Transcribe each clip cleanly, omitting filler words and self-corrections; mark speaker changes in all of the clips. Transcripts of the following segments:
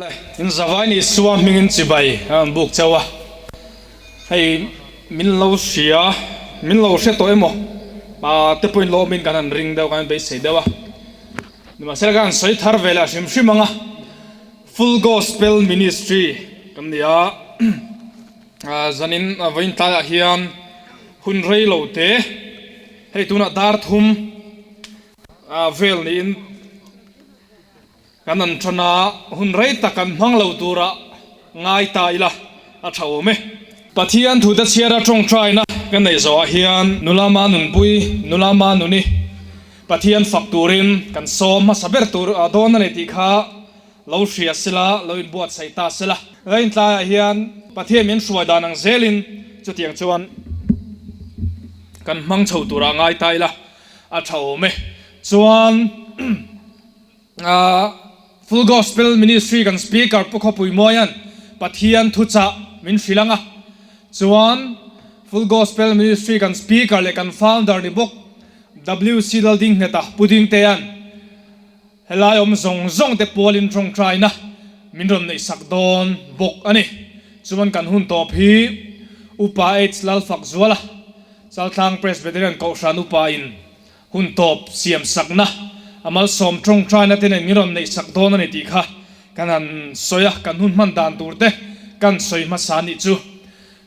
Speaker 1: Awle, in zavai ni Isua hmingin chibai a rawn buk chauh a, hei min lo hria, min lo hre tawh emaw te pawhin lawmin kan han ring deuh, kan han beisei deuh a, nimahsela kan han sawi thar ve leh hrim hrim ang a, Full Gospel Ministry kan ni a, zanin vawiin tlaiah hian hun rei lo te, hei tunah dar thum vel niin Kan an tana hun rei tak kan hmang lo tura ngai ta ila a tha awm e. Pathian thute chhiara tawngtaina kan neih zawhah hian nula ma nunpui, nula ma nuni Pathian fak turin kan sawm hmasa ber tur dawn a ni tih kha lo hria sela, lo inbuatsaih ta sela. Raintlaiah hian Pathian min hruai dan ang zelin chutiang chuan kan hmang chho tura ngai ta ila a tha awm e. Chuan. Full Gospel Ministry kan Speaker Pu Khawpui Mawia'n Pathian thuchah min hrilh ang a, chuan Full Gospel Ministry kan Speaker leh kan Founder ni bawk WC Laldinghneta Pu Dingtea'n helai awm zawng zawng te pualin tawngtaina min rawn neihsak dawn bawk a ni. Chuan kan hun tawp hi Upa H Lalfakzuala, Chaltlang Presbyterian Kohhran Upa in Hun tawp siam sakna a malsawm tawngtaina te nen min rawn neih sak dawn a ni tih kha kan han sawi a, kan hun hman dan tur te kan sawi hmasa a nih chu.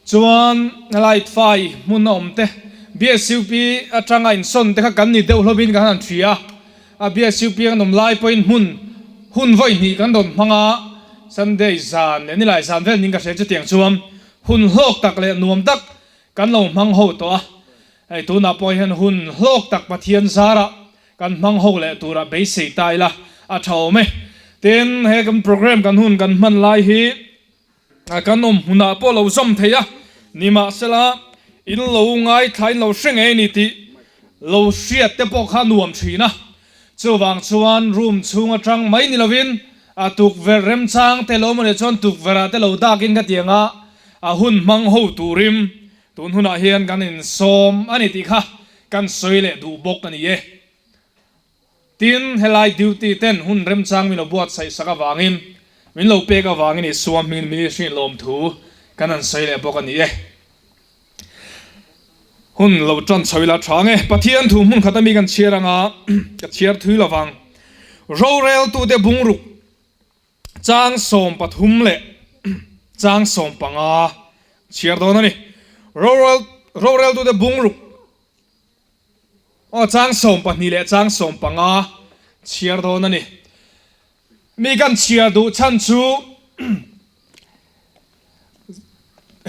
Speaker 1: Chuan light fai hmun a awm te, BSUP atanga insawn te kha kan ni deuh hlawmin kan han hria a, BSUP a kan awm lai pawhin hmun hun vawi hnih kan rawn hmang a, Sunday zan leh nilai zan vel niin ka hria chutiang chuan hun hlawk tak leh nuam tak kan lo hmang ho tawh a. Hei tunah pawh hian hun hlawk tak Pathian zarah kan hmang ho leh turah beisei ta ila a tha awm e. Tin, he kan program kan hun kan hman lai hi kan awm hmunah pawh lo zawm thei a, nimahsela in lo ngaithla in lo hre ngei ni tih lo hriat te pawh kha nuam thin a. Chuvang chuan room chhung atang mai ni lovin a tukverh remchang te lo maw leh chuan tukverh ah te lo dakin ka ti ang a, a hun hmang ho turin Tun hunah hian kan insawm a ni tih kha kan sawi leh duh bawk a ni e. Tin, helai duty ten hun remchang min lo buatsaih sak avangin, min lo pek avangin Isua hmingin ministry lawmthu kan han sawi leh bawk a ni e. Hun lo tan chho ila tha nge. Pathian thu hmun khat ami kan chhiar anga ka chhiar thui lovang. Roreltute bungruk Chang 13 leh chang 15 chhiar dawn a ni. Rorel roreltute bungruk aw chang 12 leh chang 15 chhiar dawn a ni. Mi kan chhiar duh chhan chu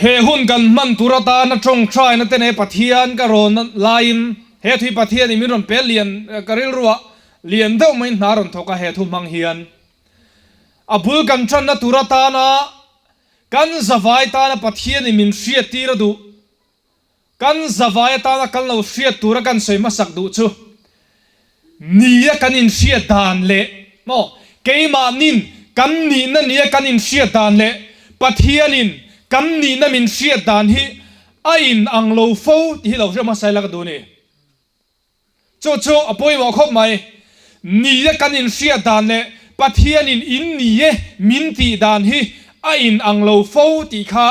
Speaker 1: he hun kan hman tur atana tawngtaina te nei Pathian ka rawn laiin he thui Pathianin min rawn pe lian ka rilruah lian deuh maiin hna rawn thawk a he thu hmang hian. A bul kan tanna tur atana kan zavai tana Pathianin min hriat tir a duh, kan zavai atana kan lo hriat tura kan sawi hmasak duh chu nia kan inhriat dan leh maw keimahnin kan nihna nia kan inhriat dan leh Pathianin kan nihna min hriat dan hi a inang lo fo tih hi lo hre hmasa ila ka duh a ni. Chu chu a pawimawh khawp mai. Ni a kan inhriat dan leh Pathianin in ni e min tih dan hi a in ang lo fo tih kha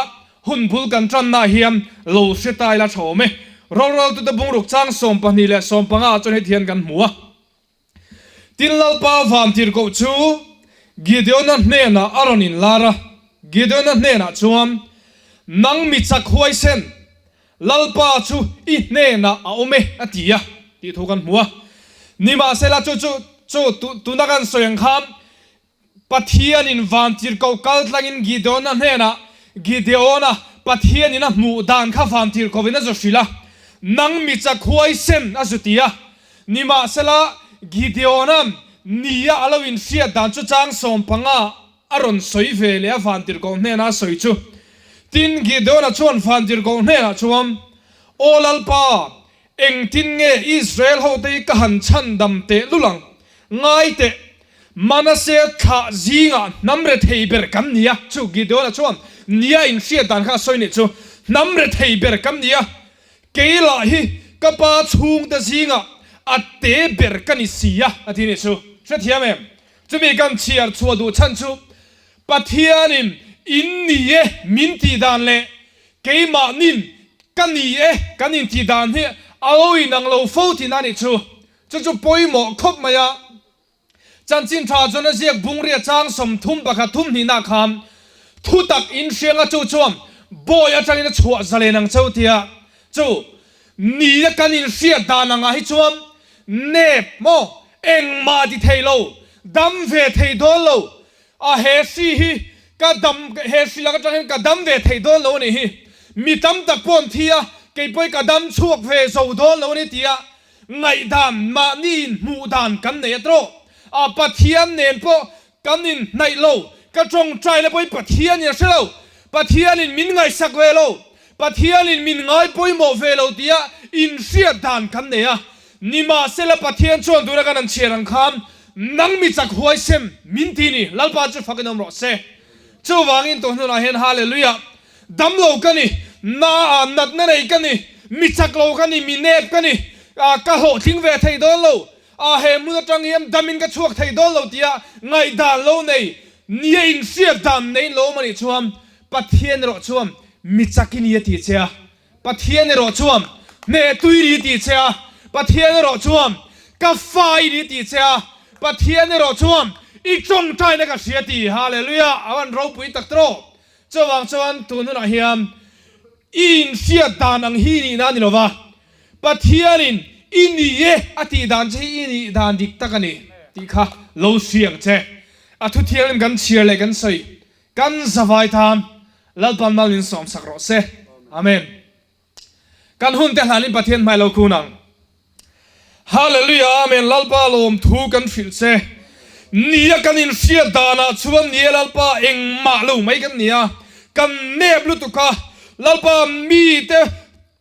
Speaker 1: hun bul kan tanna hian lo hre ta ila tha awm e. Roreltute bungruk chang 12 leh 15 ah chuan heti hian kan hmu a. Tin Lalpa vantirhkoh chu Gideona hnenah a rawn inlar a, Gideona hnenah chuan, Nang mi chak huaisen, Lalpa chu i hnenah a awm e, a ti a, tih thu kan hmu a. Nimahsela chu chu chu tuna kan sawi ang khan Pathianin vantirhkoh kal tlangin Gideona hnenah, Gideona, Pathianin a hmuh dan kha vantirhkohin a zu hrilh a, Nang mi chak huaisen, a zu ti a. Nimahsela Gideona'n nia a lo inhriat dan chu chang 15 a rawn sawi ve leh a vantirhkoh hnena a sawi chu. Tin, Gideona chuan vantirhkoh hnenah chuan, Aw Lalpa, engtin nge Israel hote hi ka han chhandam teh lul ang? Ngai teh, Manase thlah zingah hnam rethei ber kan ni a, chu Gideona chuan nia inhriat dan kha a sawi nih chu, hnam rethei ber kan ni a, kei lah hi ka pa chhungte zingah a te ber ka ni si a, a ti nih chu. Hrethiam em? Chumi kan chhiar chhuah duh chhan chu. Pathianin in ni e min tih dan leh keimahnin ka ni e kan intih dan hi a lo inang lo fo tihna a nih chu. Chu chu pawimawh khawp mai a. Chanchin tha chuan a ziak bungria chang 31 thum hnihna khan thu tak in hrianga chu chuan bawi atangin a chhuah zalen ang cheu tia chu ni a kan in hriat dan angah hi chuan nep maw engmah ti thei lo dam ve thei dawn lo a he hri hi ka dam he hri lak atang hian ka dam ve thei dawn lo a nih hi mi tam tak pawh an thi a kei pawh hi ka dam chhuak ve zo dawn lo a ni tia Ngaihdan mahni in hmuh dan kan nei a tawh a, Pathian nen pawh kan in hnaih lo, ka tawngtai na pawhin Pathian in a hre lo, Pathian in min ngaihsak ve lo, Pathian in min ngai pawimawh ve lo tia in hriat dan kan nei a, nimahsela Pathian chuan tuna kan han chhiar ang khan nang mi chak huaisem min ti ni, Lalpa chu fakin awm rawh se. Chuvangin tun hunah hian Hallelujah! Damlo ka ni, na ah natna nei ka ni, mi chak lo ka ni, mi nep ka ni, ah ka hlawhtling ve thei dawn lo, ah he hmun atang hian damin ka chhuak thei dawn lo tia ngaihdan lo nei nia inhriat dan nei lo awm anih chuan Pathian erawh chuan mi chak i ni a ti che a, Pathian erawh chuan hneh tui ni ti che a, Pathian erawh chuan ka fa i ni ti che a, Pathian erawh chuan i tawngtaina ka hria ti, Hallelujah, a van ropui tak tawh. Chuvang chuan tun hunah hian i inhriat dan ang hi i nihna a ni lova, Pathianin i ni e a tih dan che hi i nih dan dik tak a ni tih kha lo hria ang che. A thuthianghlim kan chhiar leh kan sawi kan zavai tan Lalpan mal min sawmsak rawh se. Amen. Kan hun te hlanin Pathian hmai lo khun ang. Hallelujah Amen Lalpa lawm thu kan hrilh che. Nia kan in hriat danah chuan nia Lalpa engmah lo mai kan nia. Kan nep lutuk a Lalpa mi te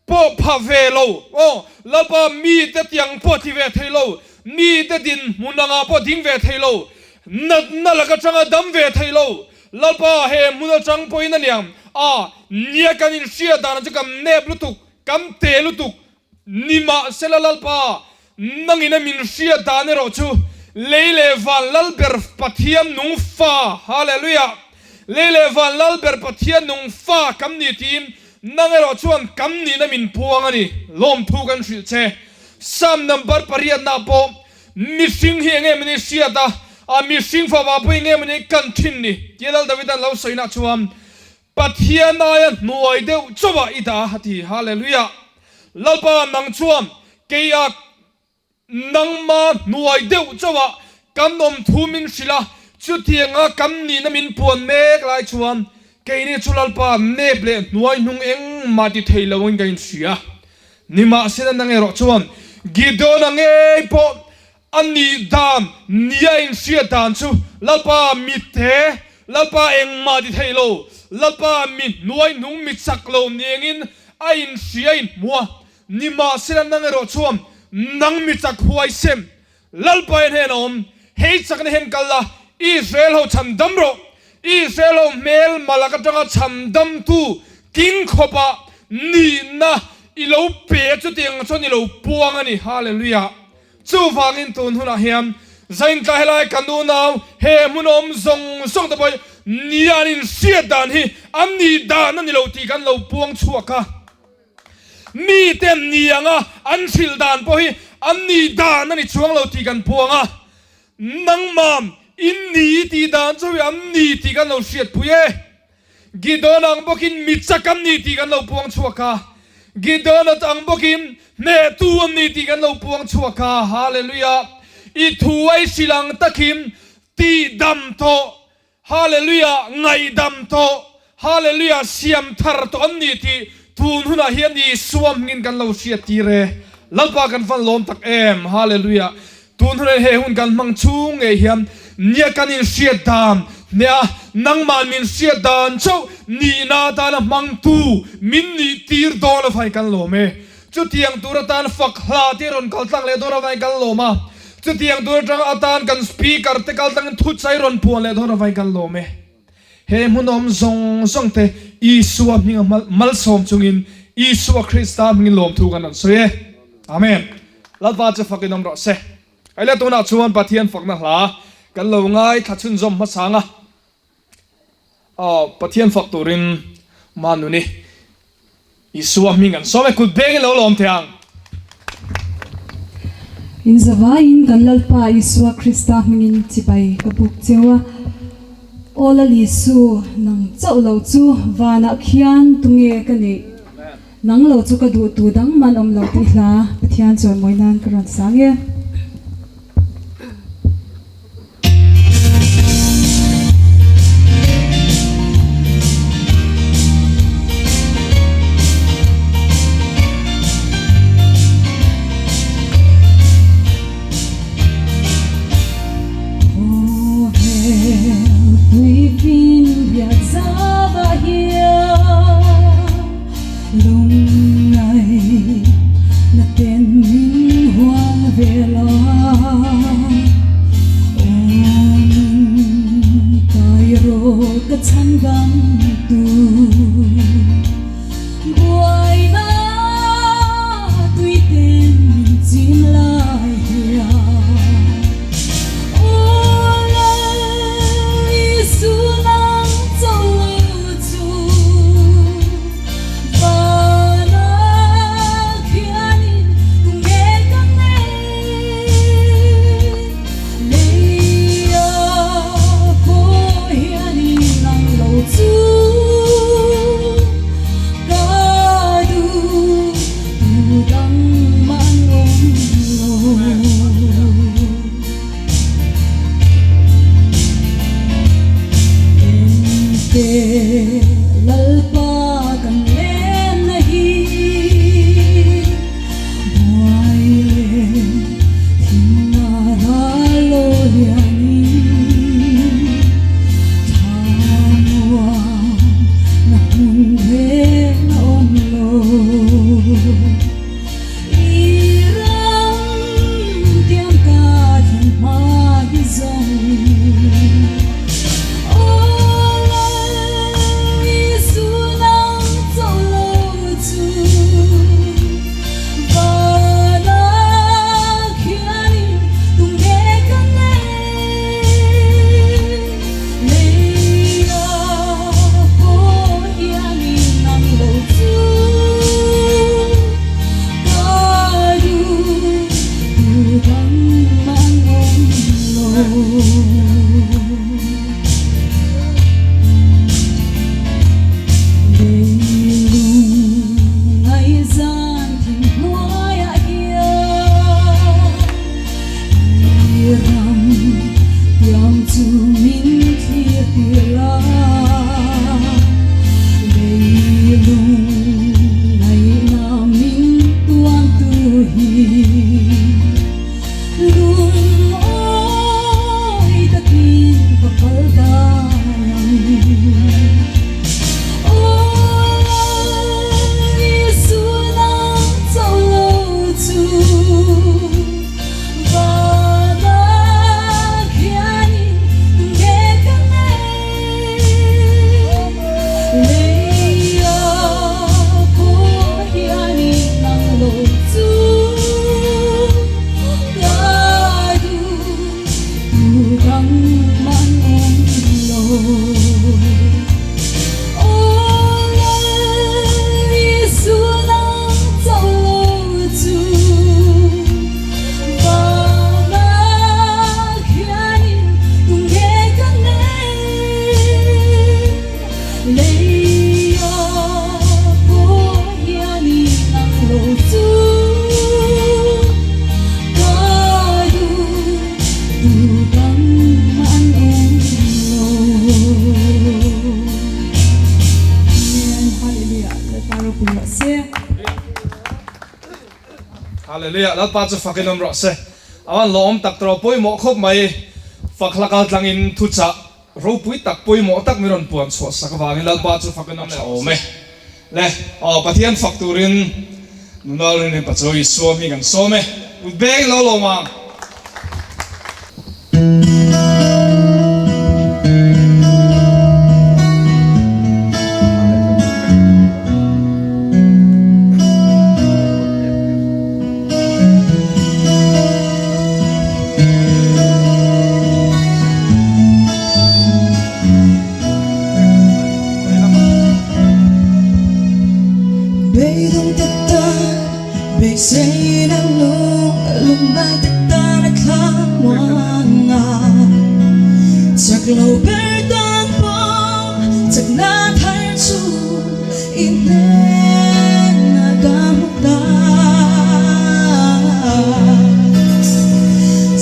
Speaker 1: pawh pha ve lo aw Lalpa mi te tiang pawh ti ve thei lo mi te din hmun angah pawh ding ve thei lo natna laka tanga dam ve thei lo Lalpa, he hmun atang pawhin a niang a, nia kan inhriat danah chu kan nep lutuk, kan te lutuk, nimahsela Lalpa, nangin a min hriat dan erawh chu lei leh van Lalber Pathian nung fa, Hallelujah, lei leh van Lalber Pathian nung fa kan ni tiin nang erawh chuan kan nihna min puang a ni, lawmthu kan hrilh che. Psalm number pariatna pawh Mihring hi enge mawni hriat a, a mihring fapa pawh enge mawni kan thin ni? Tia Lal Davida'n lo sawina chuan, Pathian aia hnuai deuh chauhah i dah a ti. Hallelujah! Lalpa nang chuan keia nangma hnuai deuh chauhah kan awm thu min hrilh a, chutianga kan nihna min puan mek lai chuan keini chu Lalpa nep leh hnuai hnung engmah ti thei lo angin ka inhria. Nimahsela nang erawh chuan Gideon-a ngei pawh a nih dan nia inhriat dan chu Lalpa mitte, Lalpa engmah ti thei lo, Lalpa mi hnuai hnung mi chak lo niangin a inhria inhmu a. Nimahsela nang erawh chuan nang mi chak huaisem Lalpa i hnen a awm, hei chakna hian kal la, Israel ho chhan dam rawh, Israel ho hmel malak atanga chhan damtu king khawpa nihna i lo pe a chutiang chuan i lo puang a ni. Hallelujah! Chuvangin tun hunah hian zaintla helai kan unau he hmun awm zawng zawng te pawh ni an inhriat dan hi an nih dan a ni lo tih kan lo puang chhuak a. Mi ten ni anga an hrilh dan pawh hi an nih dan a ni chuang lo tih kan puang a, nangmam in ni tih dan chu hi an ni tih kan lo hriatpui e. Gideon ang bawkin mi chak an ni tih kan lo puang chhuak a, Gideon ang bawkin hnehtu an ni tih kan lo puang chhuak a, Hallelujah! I thu a i hrilh ang takin tihdam tawh Hallelujah ngaihdam tawh Hallelujah siam thar tawh an ni tih tun hunah hian Isua hmingin kan lo hriat tir e. Lalpa kan van lawm tak em Hallelujah tun hunah he hun kan hmang chhung ngei hian nia kan inhriat dan nia nangmah min hriat dan chauh nihna atana hmangtu min nih tir dawn avangin kan lawm e. Chutiang tur atan fak hla te rawn kal tlang leh dawn avangin kan lawm a, chutiang tur atang atan kan speaker te kal tlangin thuchai rawn puan leh dawn avangin kan lawm e. He hmunawm zawng zawng te Isua hminga malsawm chungin Isua Krista hmingin lawmthu kan rawn sawi e. Amen. Lalpa chu fakin awm rawh se. Hei le tunah chuan Pathian fakna hla kan lo ngaithla chhunzawm hmasang a. Pathian fak turin Manuni Isua hming an sawm e, kut bengin lo lawm thei ang.
Speaker 2: In zavaiin kan Lalpa Isua Krista hmingin chibai ka buk cheu a. Aw Lal Isu, nang chauh lo chu vanah khian tunge ka neih? Nang lo chu ka duh tu dang man awm lo tih hla Pathian chawimawi nan ka rawn sang e.
Speaker 1: Hallelujah Lalpa chu fakin awm rawh se. Avan lawm tak tawh pawimawh khawp mai. Fak hla kal tlangin thuchah ropui tak pawimawh tak min rawn puan chhuah sak avangin Lalpa chu fakin awm leh awm e. Le aw Pathian fak turin nunau rin Pachaw Isua mi kan sawm e. Kut beng lo lawm ang.
Speaker 3: Beidawng te tan beiseina lung lungngai te tan a thlamuang a, chak lo ber tan pawh chakna thar chu i hnenah ka hmu ta.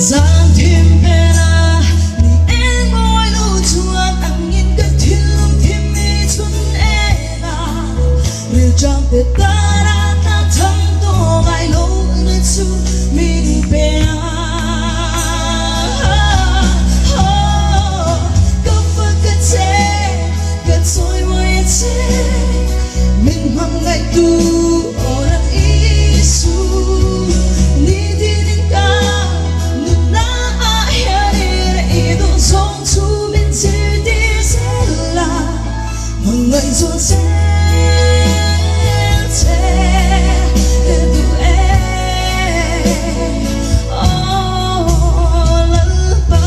Speaker 3: Zan thim pela ni engmawi lo chuan angin ka thilum thim i chhun eng a, rilṭam te tana hna thang tawh ngai lo na chu min pe a. Ka fak a che, ka chawimawi a che, min hmangaihtu Awran Isu ni dinin ka nunna ah hianin i duh zawng chu min zirtir zel a, hmangaih zual zel che ka duh e, aw Lalpa.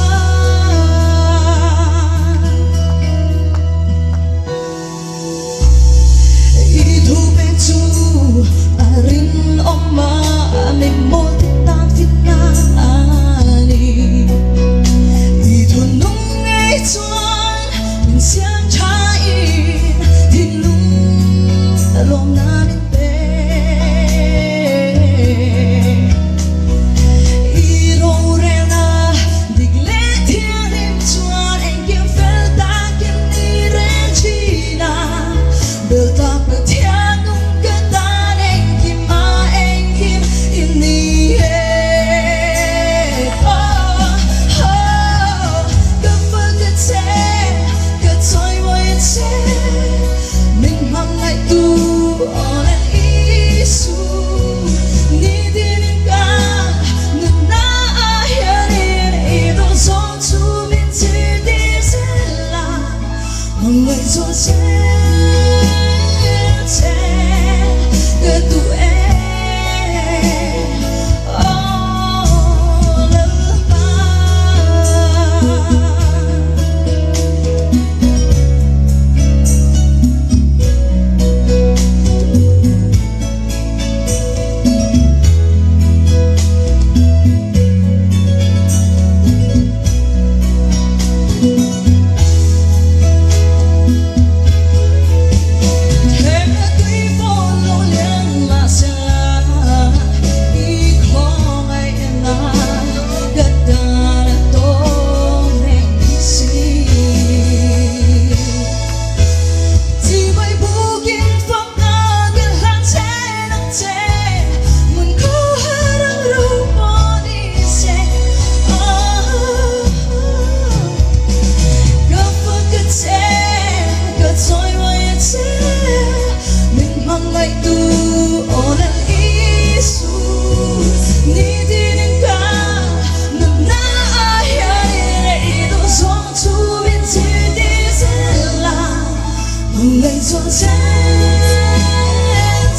Speaker 3: I thu pek chu a rinawm a, min mawl te tan fitna a ni. I thu nung ngei chuan min siam tha in thinlung lawmna min pe. I rorelna dik leh thianghlim chuan engkim fel takin i rel thin a, bel tak Pathian nung ka tan engkim a engkim i ni e. Oh, oh, ka fak a che, ka chawimawi a che, min hmangaihtu aw leh Isu ni dinin ka nunna ah hianin i duh zawng chu min zirtir zel a, hmangaih zual zel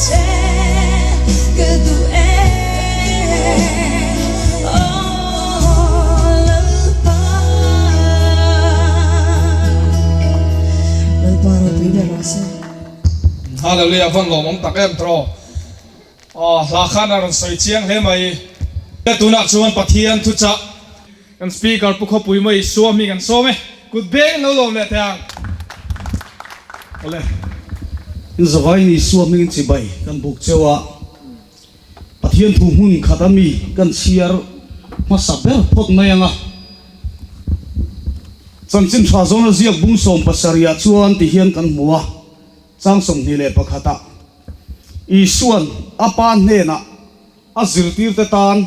Speaker 3: che ka duh e, aw Lalpa.
Speaker 1: Hallelujah van lawmawm tak em tawh aw hla khan a rawn sawi chiang hle mai tunah chuan Pathian thuchah Kan Speaker Pu Khawpui Mai Isua hming an sawm e, kut beng lo lawm leh thei ang.
Speaker 4: Awle, in zavaiin Isua hmingin chibai kan buk cheu a, Pathian thu hmun khat a mi kan chhiar hmasa ber phawt mai ang a. Chanchin tha zawna ziak bung 70 ah chuan ti hian kan hmu a, chang 21 ah Isuan a Pa hnenah a zirtirte tan,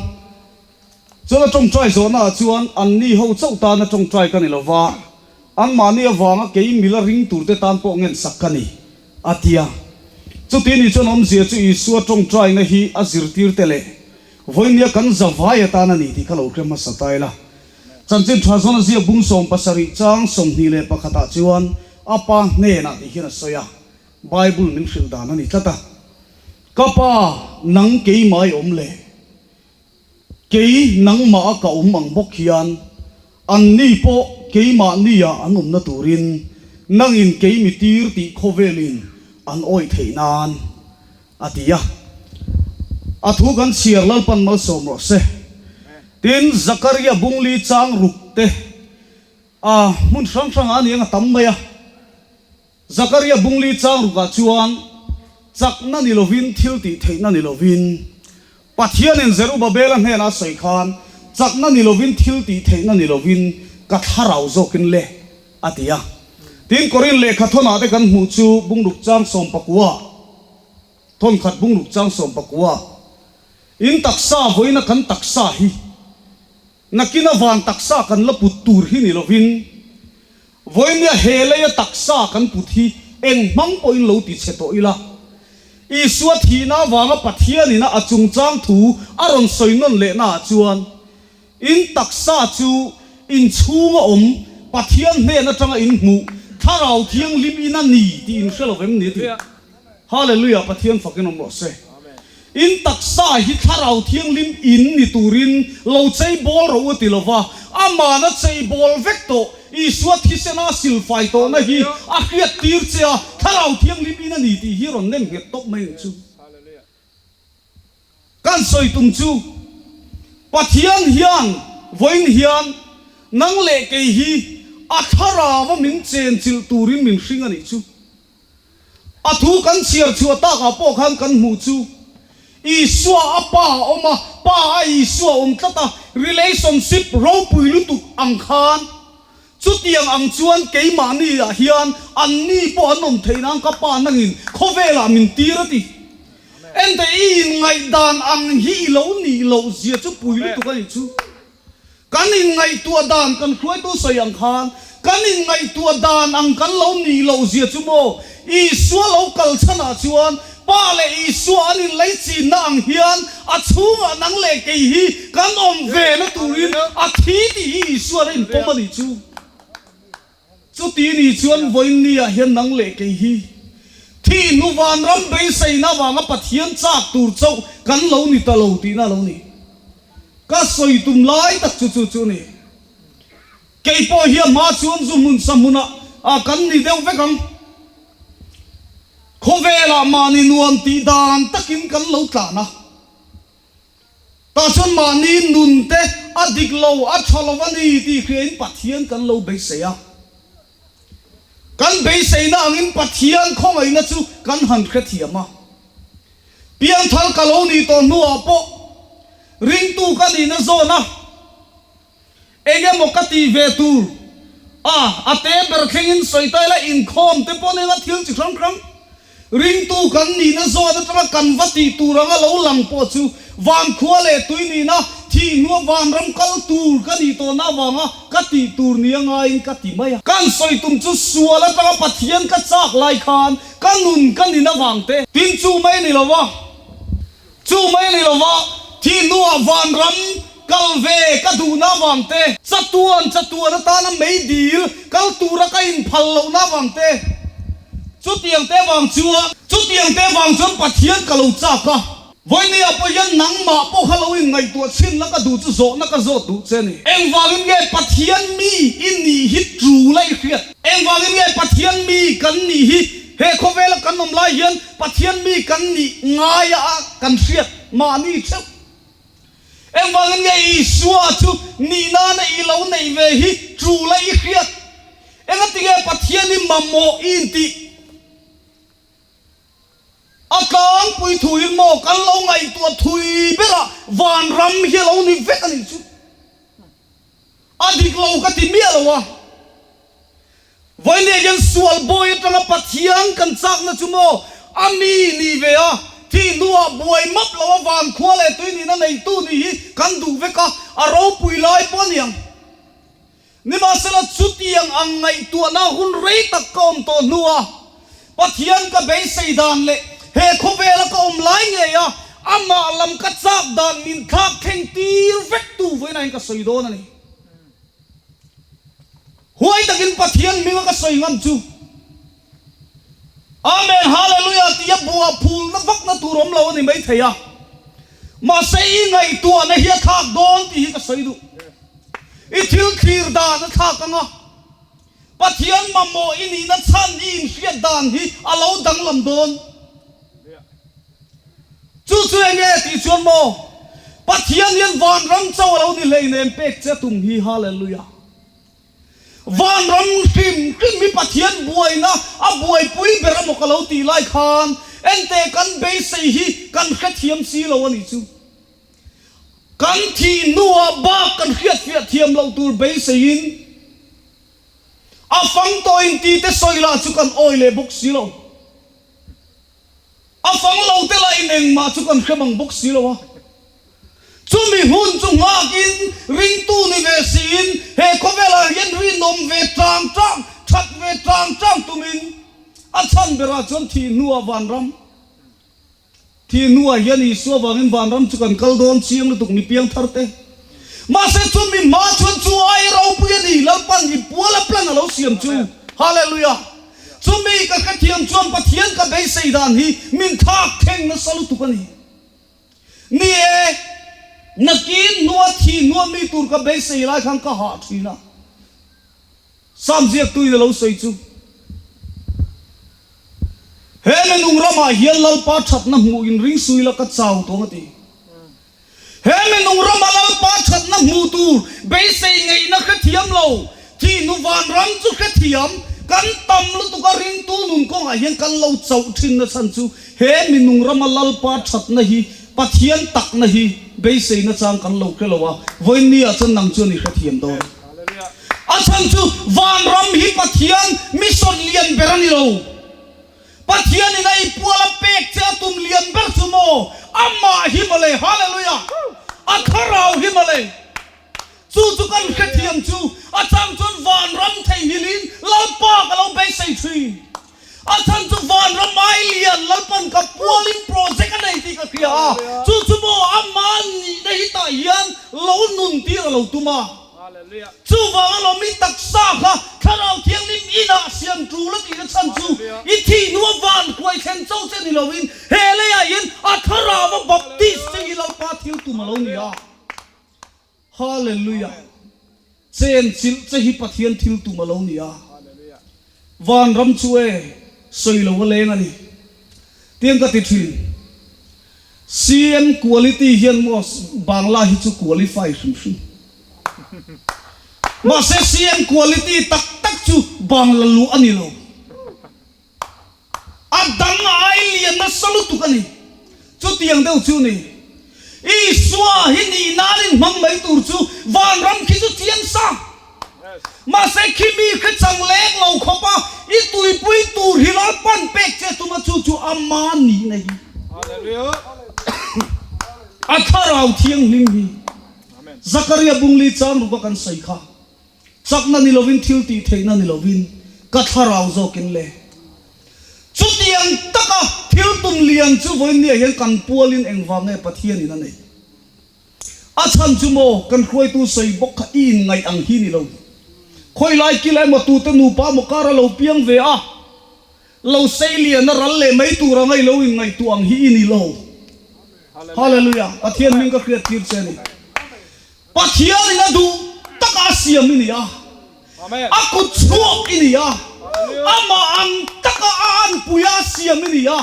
Speaker 4: Chuan a tawngtai zawhnaah chuan anni ho chauh tana tawngtai ka ni lo va, anmahni avanga kei mila ring turte tan pawh ngensak ka ni, a ti a. Chuti ni chuan awmzia chu Isua tawngtaina hi a zirtirte leh vawinia kan zavai atan a ni tih kha lo hre hmasa ta ila. Chanchin tha zawn a ziak bung 70 chang 21 ah chuan a pa hnenah tih hian a sawi a, Bible min hrilh dan a ni tlat a, Ka pa, nang keimah i awm le? Kei nangmah a ka awm ang bawk hian anni pawh keimahnia an awmna turin nangin kei mi tir tih khawvelin an awih theih nan. A ti a. A thu kan chhiar Lalpan malsawm rawh se. Tin, Zakaria bungli chang ruk te a hmun hrang hrangah a ni ang a tam mai a. Zakaria bungli chang rukah chuan chakna ni lovin thil tih theihna ni lovin Pathianin Zerubabela hnenah a sawi khan chakna ni lovin thil tih theihna ni lovin ka thlarau zawkin le a ti a. Tin, Korin lehkha thawnah te kan hmuh chu bungruk chang sawmpakua, thawnkhat bungruk chang sawmpakua, in taksa vawiina kan taksa hi nakina van taksa kan la put tur hi ni lovin vawinia he leia taksa kan put hi eng hmang pawhin lo ti chhe tawh ila. Isua thihna avanga Pathianina a chungchang thu a rawn sawi nawn lehnaah chuan In taksa chu in chhunga awm Pathian hnen atanga in hmuh Thlarau Thianghlim in a ni tih in hre lo vem ni a ti. Hallelujah Pathian fakin awm rawh se. In taksa hi Thlarau Thianghlim in ni turin lo chei bawl rawh u a ti lo va, Aman a chei bawl vek tawh, Isua thisena a silfai tawhna hi a hriat tir che a, Thlarau Thianghlim in a ni tih hi rawn nem nghet tawp mai ang chu. Kan sawi tum chu, Pathian hian vawiin hian nang leh kei hi a thlarau a min chenchilh turin min hring a nih chu. A thu kan chhiar chhuah takah pawh khan kan hmuh chu, Isua a Pa a awm a, Pa a Isua a awm tlat a, relationship ropui lutuk ang khan chutiang ang chuan keimahni ah hian anni pawh an awm theih nan ka Pa nangin khawvelah min tir a ti. Ente i inngaihdan ang hi i lo nih loh zia chu pui lutuk a nih chu. Kan inngaihtuah dan kan hruaitu sawi ang khan kan inngaihtuah dan ang kan lo nih loh zia chu maw Isua lo kal chhanah chuan Pa leh Isua an inlei chinna ang hian a chhungah nang leh kei hi kan awm ve na turin a thi tih hi Isuan a inpawm a nih chu. Chuti ni chuan vawiinni ah hian nang leh kei hi thih hnu vanram beiseina avanga Pathian chak tur chauh kan lo ni ta lo tihna a lo ni. Ka sawi tum lai tak chu chu chu a ni. Kei pawh hi a hma chuan zu hmun sa hmunah ah kan ni deuh vek ang. Khawvelah mahni nuam tih dan takin kan lo tlan a. Tah chuan mahni nun te a dik lo, a tha lo a ni tih hriain Pathian kan lo beisei a. Kan beiseina angin Pathian khawngaihna chu kan han hrethiam a. Piangthar ka lo nih tawh hnuah pawh ringtu ka nihna zawn a. Eng emaw ka tih ve tur a, a te ber thlengin sawi ta ila inkhawm te pawh nen a thil chi hrang hrang ringtu kan nihna zawt atanga kan va tih tur anga lo lang pawh chu vankhua leh tui nihna thih hnua vanram kal tur ka nih tawhna avanga ka tih tur nia ngaiin ka ti mai a. Kan sawi tum chu sual atanga Pathian ka chak lai khan ka nun ka nin avang te. Tin chu mai a ni lo va. Chu mai a ni lo va, thih hnuah vanram kal ve ka duhna avang te, chatuan chatuan atana meidil kal tura ka inphal lohna avang te, chutiang te avang chuan, chutiang te avang chuan Pathian ka lo chak a. Vawinia pawh hian nangmah pawh kha lo inngaihtuah chhinna ka duh chu zawhna ka zawt duh che a ni. Engvangin nge Pathian mi i nih hi tul a i hriat? Engvangin nge Pathian mi kan nih hi he khawvela kan awm lai hian Pathian mi kan nih ngaia a kan hriat mahni theuh. Engvangin nge Isua chu nih nana i lo neih ve hi tul a i hriat? Engatinge Pathian i mamawh i intih? A tlangpui thuin maw kan lo ngaihtuah thui berah vanram hi a lo ni vek a nih chu. A dik lo ka ti miah lo a. Vawinia hian sual bawi atanga Pathian kan chakna chu maw a mi nih ve a, thih hnuah buai map lo a van khua leh tui nihna neitu nih hi kan duh vek a, a ropui lai pawh a niang. Nimahsela chutiang ang ngaihtuahna hun rei tak ka awm tawh hnua Pathian ka beisei dan leh he khawvela ka awm lai ngei a amah lam ka chak dan min thlak thleng tir vek tu vawiinah hian ka sawi dawn a ni. Huai takin Pathian hminga ka sawi ngam chu Amen Hallelujah tia buah phulna vakna tur awm lo a ni maithei a, mahse i ngaihtuahna hi a thlak dawn tih hi ka sawi duh. I thil thlir dan a thlak ang a, Pathian mamawh i nihna chhan i inhriat dan hi a lo danglam dawn. chu enge tih chuan maw Pathian hian vanram chauh a lo ni hleinem pek che tum hi Hallelujah. Vanram hrim hrim hi Pathian buaina a buaipui ber emaw ka lo tih lai khan enteh kan beisei hi kan hrethiam si lo a nih chu. Kan thih hnuah bak kan hriatfiah thiam loh tur beiseiin a fang tawh inti te sawi lah chu kan awi leh bawk si lo. A fang lo te lah in engmah chu kan hre mang bawk si lo a. Chumi hun chu nghakin ringtu ni ve siin he khawvelah hian rinawm ve tang tang, that ve tang tang tumin a chhan berah chuan thih hnuah vanram Thih hnuah hian Isua vangin vanram chu kan kal dawn chiang lutuk mi piangthar te. Mahse chumi hma chuan chu ai ropui a ni, Lalpan i pual a plan a lo siam chu. Hallelujah! Chumi ka hrethiam chuan Pathian ka beisei dan hi min thlak thleng nasa lutuk a ni. Ni e, nakin hnua thih hnua mi tur ka beisei lai khan ka hah thin a. Sam ziaktuin a lo sawi chu, He minung ramah hian Lalpa thatna hmuh in ring sui la ka chau tawng a ti. He minung rama Lalpa thatna hmuh tur beisei ngeihna hrethiam lo, thihnu vanram chu hrethiam, kan tam lutuk a ringtu nun kawngah hian kan lo chauh thin na chhan chu he minung rama Lalpa thatna hi Pathian takna hi beisei nachang kan lo hre lo a, vawiin ah chuan nang chuan i hrethiam dawn. A chhan chu vanram hi Pathian mission lian ber a ni lo. Pathianin a i pual a pek che a tum lian ber chu maw? Amah hi mawle! Hallelujah! A thlarau hi mawle! Chu chu kan hrethiam chu a chang chuan vanram theihnghilhin Lalpa ka lo beisei thin. A chhan chu vanram ai lian Lalpan ka pualin project a nei tih ka hria a, chu chu maw amah nihna hi tah hian lo nun tir a lo tum a. Chuvang alawm i taksa kha Thlarau Thianghlim inah siam tul a tihna chhan chu i thih hnua van hruai thlen cho che ni loin he leiah hian a Thlarau a baptist che hi Lalpa thil tum a lo ni a. Hallelujah! Chen chilh che hi Pathian thil tum a lo ni a, vanram chu e sawi lo a leng a ni. Tiang ka ti thin. CM quality hian maw Bangla hi chu qualify hrim hrim. Mahse CM quality tak tak chu Bangla luh a ni lo. A dang ai lian nasa lutuk a ni. Chutiang deuh chu ni. Isua hi nih nan in hmang mai tur chu vanram khi chu chiang sa. Mahse khi mi hre chang lek lo khawp a, i tuipui tur hi Lalpan pek che tum a chu chu ama nihna hi. A thlarau thianghlim hi. Zakaria bungli chang ruk a kan sawi kha. Chakna ni lovin thil tih theihna ni lovin ka thlarau zawkin le. Chutiang taka thil tum lian chu vawiinniah hian kan pualin engvang nge Pathianin a nei? A chhan chu maw kan hruaitu sawi bawk kha i inngaih ang hi ni lo. Khawilai kila emaw tute nupa emaw kar a lo piang ve a, lo sei lian a ral leh mai tur anga i lo inngaihtuah ang hi i ni lo. Hallelujah! Pathian hming ka hriat tir che a ni. Pathianin a duh taka a siam i ni a, a kut chhuak i ni a, amah ang taka a anpui a siam i ni a,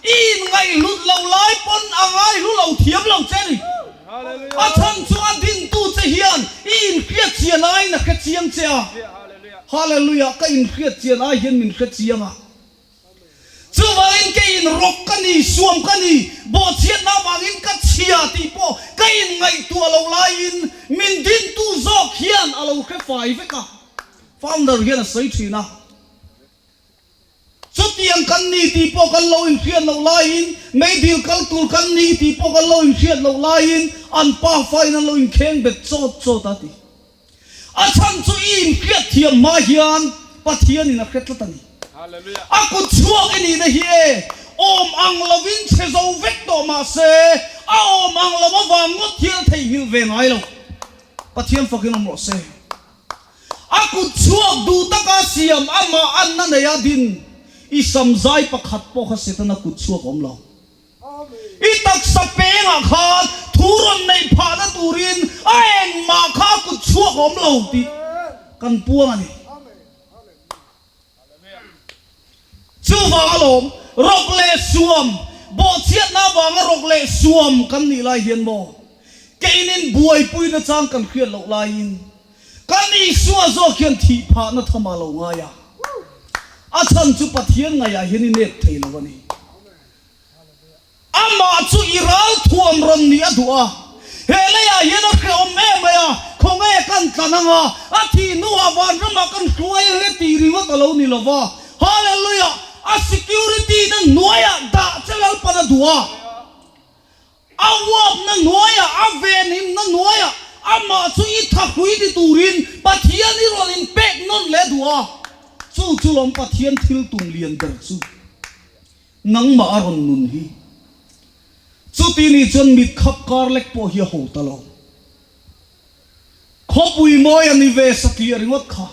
Speaker 4: i inngaihhlut lo lai pawn a ngaihlu lo thiam lo che a ni. A chhan chu a dintu che hian i inhriat chian aiin a hre chiang che a. Hallelujah! Ka inhriat chian ai hian min hre chiang a. Chuvangin kei in rawk ka ni, suam ka ni, bawhchhiatna avangin ka chhia tih pawh ka inngaihtuah lo laiin min dintu zawk hian a lo hre fai vek a, founder hian a sawi thin a. Chutiang kan ni tih pawh kan lo inhriat loh laiin, meidil kal tur kan ni tih pawh kan lo inhriat loh laiin an pafa in an lo inkheng bet chawt chawt a ti. A chhan chu i inhriat thiam hma hian Pathianin a hre tlat a ni. A kut chhuak i nihna hi e, awm ang lovin chhe zo vek tawh mah se, a awm ang lo avang ngawt hian a theihnghilh ve ngai lo. Pathian fakin awm rawh se. A kut chhuak duh taka siam amah anna neia din i samzai pakhat pawh kha Setana kut chhuak awm lo. I taksa pengah khan thu rawn neih phahna turin a engmah kha a kut chhuak awm lo tih kan puang a ni. Chuvang alawm, rawk leh suam, Bawhchhiatna avanga rawk leh suam kan nih lai hian maw? Keinin buaipui nachang kan hriat loh laiin kan Isua zawk hian thih phahna tham a lo ngai a. A chhan chu Pathian ngaihah hian i nep thei lo a ni. Amah chu i ralthuam rawn nih a duh a, he leiah hian a hrehawm em mai a, khawnge kan tlan ang a, a thih hnuah vanramah kan hruai ang e tih ringawt a lo ni lo va. Hallelujah! A security na hnuaiah dah che Lalpan a duh a, a uapna hnuaiah, a venhimna hnuaiah amah chu i thahrui ni turin Pathian i rawn inpek nawn leh a duh a, chu chu lawm Pathian thil tum lian ber chu. Nangmah a rawn nun hi. Chuti ni chuan mit khap kar lek pawh hi a ho ta lo. Khawpui mawi a ni ve satliah ringawt kha.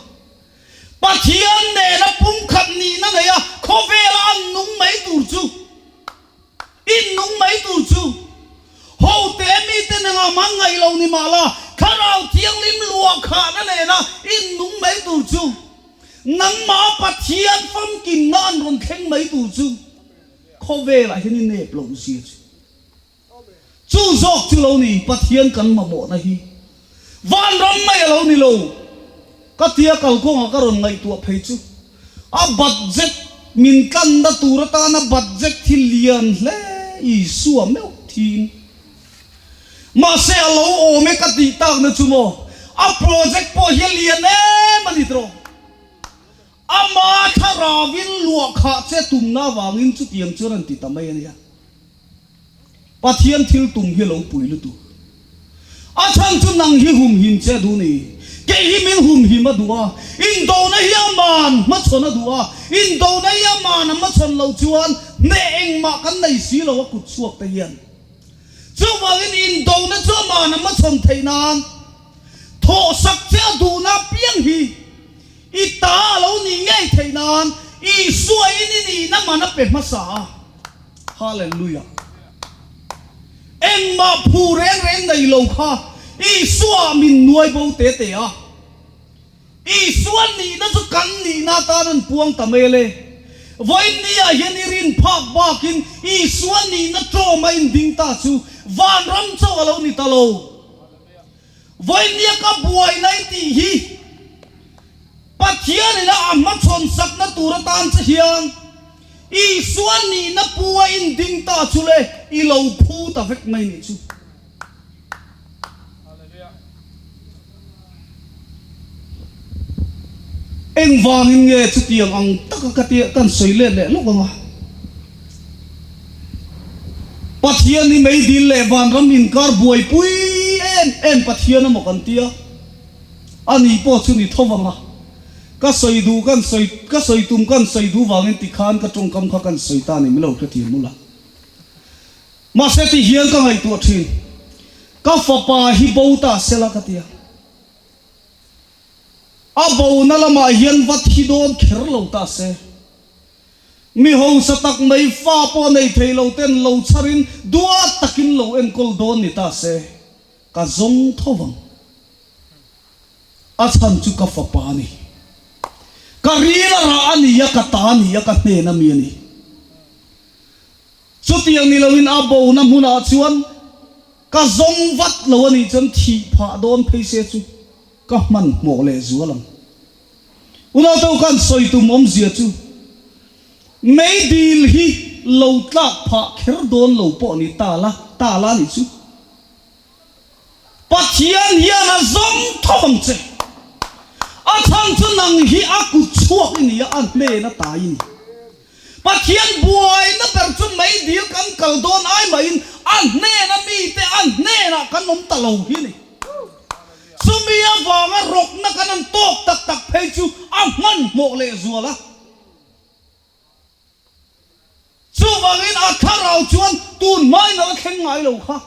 Speaker 4: Pathian nena pumkhat nihna nei a khawvela an nung mai tur chu, in nung mai tur chu, hote mite nengah man ngaih lo ni mah la, Thlarau Thianghlim luah khahna nena in nung mai tur chu, Nangmah Pathian famkimna an rawn thleng mai tur chu khawvelah hian i nep loh zia chu. Chu zawk chu lo ni Pathian kan mamawhna hi. Vanram mai a lo ni lo. Ka tia kalkawngah ka rawn ngaihtuah phei chu a budget min tlanna tur atana budget hi lian hle Isua meuh thin. Mahse a lo awm e ka tih takna chu maw, a project pawh hi a lian em a ni tawh. Ama thlaravin luah khah che tumna avangin chutiang chuan an ti ta mai a nia. Pathian thil tum hi a lo pui lutuk. A chhan chu nang hi humhim che a duh ni. Kei hi min humhim a duh a, indona hi a man hmachhawn a duh a, indona hi a man a hmachhawn loh chuan hneh engmah kan nei si lo a kut chhuak te hian. Chuvangin indona chu aman a hmachhawn theih nan thawhsak che a duhna apiang hi i ta a lo nih ngei theih nan Isua in i nihna man a pe hmasa a. Hallelujah! Engmah phu reng reng nei lo kha Isua ah min nuai bo te te a. Isua nihna chu kan nihna atan an puang ta mai le. Vawiin niah hian i rin phak bakin Isua nihna tlawm a inding ta chu vanram chauh a lo ni ta lo. Vawiin nia ka buaina i tih hi Pathianin a a hmachhawn sakna tur atan che hian Isua nihna pu a inding ta chu le i lo phu ta vek mai nih chu. Engvangin nge chutiang ang taka ka tia kan sawi let leh lawk ang a? Pathian hi meidil leh vanram inkar buaipui em em Pathian emaw kan tia, ani pawh chu ni tho vang a. Ka sawi duh kan sawi, ka sawi tum kan sawi duh vangin tikhan ka tawngkam kha kan sawi ta a ni, min lo hrethiam ula. Mahse ti hian ka ngaihtuah thin, ka fapa hi bo ta sela ka ti a. A bona lamah hian va thi dawn kher lo ta se. Mi hausa tak mai fa pawh nei thei lo ten lo chharin duat takin lo enkawl dawn ni ta se, ka zawng tho vang. A chhan chu ka fapa a ni. Ka ril a rah a ni a, ka ta a ni a, ka hnen a mi a ni. Chutiang ni loin a bona hmunah chuan ka zawng vat lo a nih chuan thih phah dawn phei se chu ka hmanhmawh leh zual ang. Unauteu khan sawi tum awmzia chu meidil hi lo tlak phah kher dawn lo pawh ni ta la, ta la nih chu. Pathian hian a zawng tho ang che. A chhan chu nang hi a kut chhuak i ni a, a hnen a tai i ni. Pathian buaina ber chu meidil kan kal dawn ai mahin a hnena mite a hnenah kan awm ta lo hi ni. Chumi avanga rawkna kan han tawk tak tak phei chu a hmanhmawh lehzual a. Chuvangin a thlarau chuan tun hmain a la thleng ngai lo kha.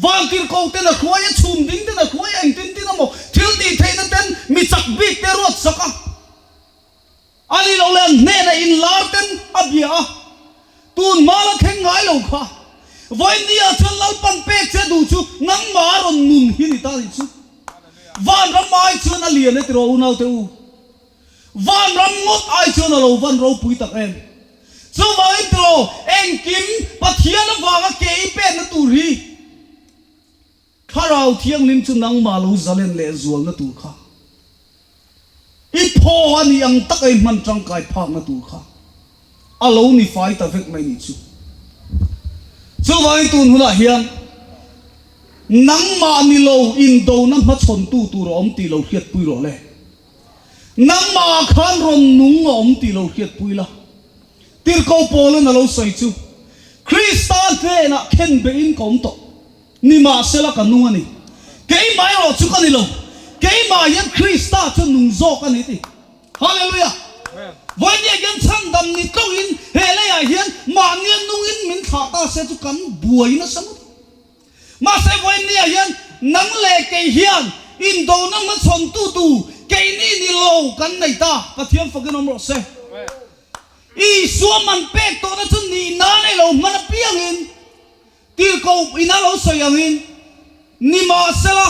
Speaker 4: Vantirhko ten a hruai a, chhum ding ten a hruai a, engtin tin emaw thil tih theihna ten mi chak bik te ruat sak a. A nih loh leh an hnenah inlar ten a bia a, tun hma la thleng ngai lo kha. Vawiin chuan Lalpan pek che duh chu nangmah a rawn nun hi ni ta nih chu. Vanram ai chuan a lian e tiraw unaute u. Vanram ngawt ai chuan a lo van ropui tak em. Chuvangin tiraw, engkim Pathian avanga ke i penna tur hi Thlarau Thianghlim chu nangmah lo zalen leh zualna tur kha i phaw a nih ang taka i hman tangkai phakna tur kha a lo ni fai ta vek mai nih chu. Chuvangin tun hunah hian nangmah ni lo indona hmachhawntu tur a awm tih lo hriatpui rawh le. Nangmah khan rawn nung a awm tih lo hriatpui la. Tirhkoh Paulin a lo sawi chu, Krista hnenah khen behin ka awm tawh. Nimahsela ka nung a ni. Keimah erawh chu ka ni lo. Keimah hian Krista chu nung zawk a ni ti. Hallelujah! Vawinia hian chhandam ni tlawhin he leiah hian mahnia nungin min thlah ta se chu kan buai nasa ngawt ang. Mahse vawinia hian nang leh kei hian indona hmachhawntu tu keini ni lo kan nei ta. Pathian fakin awm rawh se. Isua man pek tawhna chu nihna nei lo hman apiangin Tirhkoh ina lo sawi angin, Nimahsela,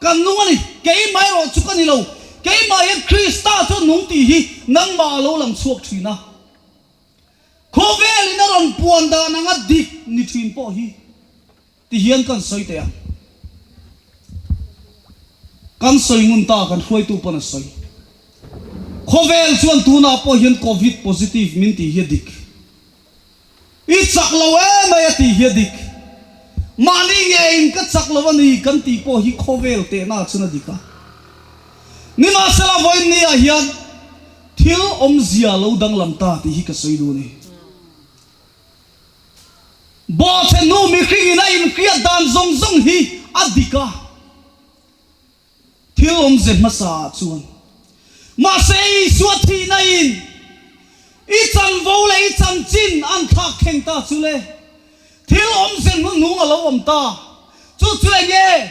Speaker 4: ka nung a ni, keimah erawh chu ka ni lo, keimah hian Krista chu a nung tih hi nangmah a lo lang chhuak thin a. Khawvelin a rawn puan dan anga dik ni thin pawh hi ti hian kan sawi teh ang. Kan sawi ngun ta, kan hruaitu pawn a sawi. Khawvel chuan tunah pawh hian Covid positive min tih hi a dik. I chak lo emai a tih hi a dik. Mahni ngeiin ka chak lo a ni kan tih pawh hi khawvel tehna chuan a dik a. Nimahsela vawiin ah hian thil awmzia lo danglam ta tih hi ka sawi duh a ni. Bawhchhe hnu mihringin a inhriat dan zawng zawng hi a dik a. Thil awmze hmasa ah chuan mahse Isua thihna in i chanvo leh i chanchin an thlak thleng ta chu le. Thil awmze hnuhnung a lo awm ta. Chu chu enge?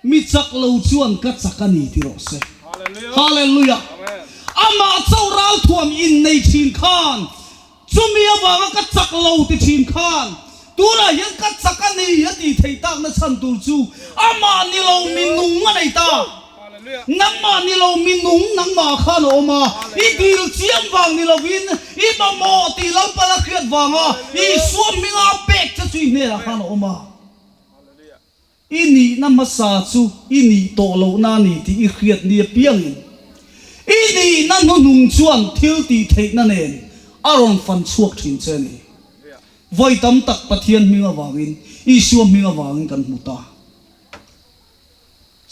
Speaker 4: Mi chak lo chuan ka chak a ni ti rawh se. Hallelujah! Amah chauh ralthuam in nei thin khan Chumi avanga ka chak lo ti thin khan tunah hian ka chak a ni a tih theih takna chhan tur chu amah ni lo mi nung a nei ta. Nangmah ni lo mi nung nangmah khan a awm a, i dil chiam vang ni lovin i mamawh tih Lalpan a hriat vanga Isua hminga a pek che chu i hnenah khan a awm a. I nihna hmasa chu i nih tawh lohna a ni tih i hriat ni apiangin, i nihna hnuhnung chuan thil tih theihna nen a rawn fan chhuak thin che a ni. Vawi tam tak Pathian hming avangin, Isua hming avangin kan hmu ta.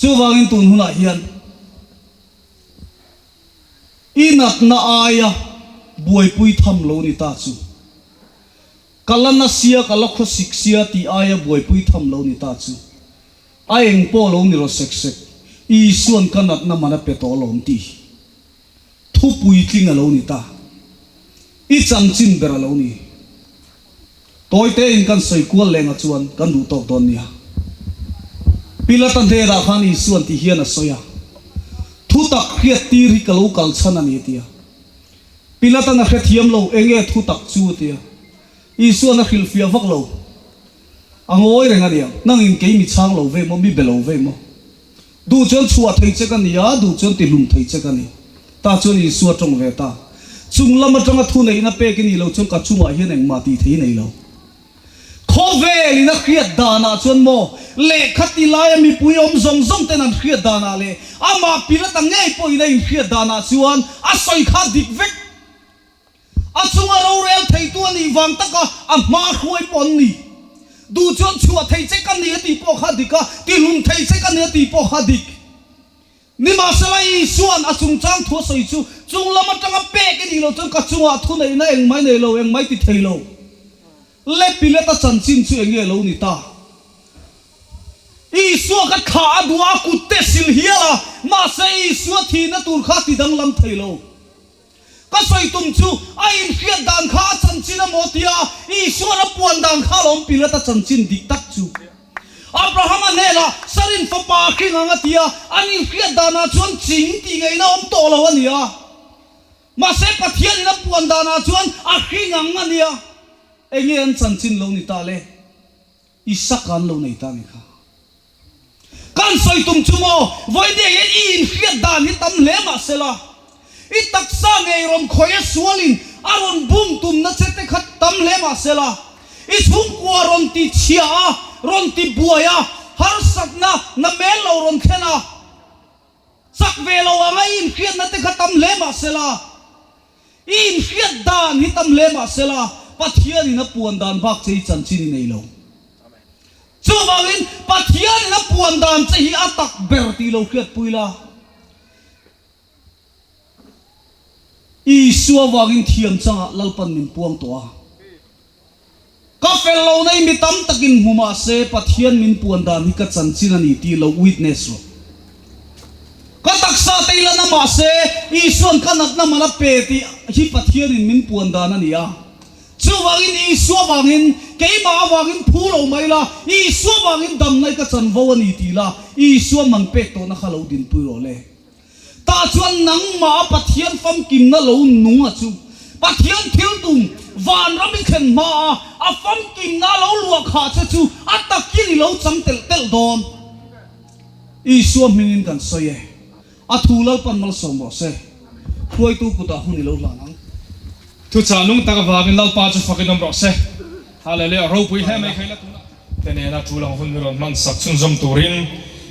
Speaker 4: Chuvangin tun hunah hian i natna aia buaipui tham lo ni ta chu. Ka la na sia, ka la khawsik sia tih aia buaipui tham lo ni ta chu. A eng pawh lo ni rawh sek sek, Isua'n ka natna man a pe tawh alawm tih hi thu puitling a lo ni ta. I chanchin ber a lo ni. Tawi tein kan sawi kual leng a chuan kan duh tawk dawn nia. Pilata hnenah khan Isua'n ti hian a sawi a, Thutak hriat tir hi ka lo kal chhan a ni a ti a. Pilatan a hrethiam lo, enge thu tak chu a ti a. Isuan a hrilhfiah vak lo. A ngawi reng a nia, nangin kei mi chhang lo ve maw, mi be lo ve maw? Duh chuan chhuah thei che ka ni a, duh chuan tihlum thei che ka ni. Tah chuan Isua tawng ve ta. Chung lam atanga thu neihna pek i nih loh chuan ka chungah hian engmah tih thei i nei lo. Khawvel in a hriat danah chuan maw lehkha ti laia mipui awm zawng zawng ten an hriat danah leh amah Pilata ngei pawhin a inhriat danah chuan a sawi kha dik vek. A chunga rorel theitu a nih vang taka a hma hruai pawh an ni. Duh chuan chhuah thei che ka ni a tih pawh kha dik a, tihlum thei che ka ni a tih pawh kha dik. Nimahsela, Isua'n a chungchang thu a sawi chu, Chung lam atanga pek i nih loh chuan ka chungah thuneihna engmai nei lo, engmai ti thei lo. Le Pilata chanchin chu enge lo ni ta? Isua ka thlah a duh a, a kut te sil hial a, mahse Isua thihna tur kha ti danglam thei lo. Ka sawi tum chu a inhriat dan kha a chanchin a maw tia Isua'n a puan dan kha alawm Pilata chanchin dik tak chu. Abrahama hnenah Sarin fapa a hring ang a tia an inhriat danah chuan ching tih ngaihna awm tawh lo a nia. Mahse Pathianin a puan danah chuan a hring ang a nia. Enge an chanchin lo ni ta le? Isaka an lo nei ta ni kha. Kan sawi tum chu maw, vawinia hian i inhriat dan hi tam hle mah sela, i taksa ngei rawn khawih a sualin a rawn bum tumna che te kha tam hle mah sela, i chhungkua rawn ti chhia a, rawn ti buai a, harsatna na mel lo rawn thlen a, chak ve lo anga i inhriatna te kha tam hle mah sela, i inhriat dan hi tam hle mah sela, Pathianin a puan dan bak che i chanchin i nei lo. Chuvangin Pathianin a puan dan che hi a tak ber tih lo hriatpui la. Isua vangin thiam changah Lalpan min puang tawh a. Ka fel lo nei mi tam takin hmu mah se Pathian min puan dan hi ka chanchin a ni tih lo witness rawh. Ka taksa te i la na mah se Isua'n ka natna man a pe tih hi Pathianin min puan dan a ni a. Chuvangin Isua vangin, keimah avangin phu lo mai la, Isua vangin damna i ka chanvo a ni tih la, Isua man pek tawhna kha lo dinpui rawh le. Tah chuan nangmah a Pathian famkimna lo nung a chu Pathian thil tum vanram i thlen hma a, a famkimna a lo luah khah che chu a takin i lo chang telh telh dawn. Isua hmingin kan sawi e. A thu Lalpan malsawm rawh se. Hruaitu kutah hun i lo hlan ang.
Speaker 1: Thuchah nung tak avangin Lalpa chu fakin awm rawh se. Hallelujah ropui hle mai khaila tunah. Te nena tul ang hun mi rawn hman sak chhunzawm turin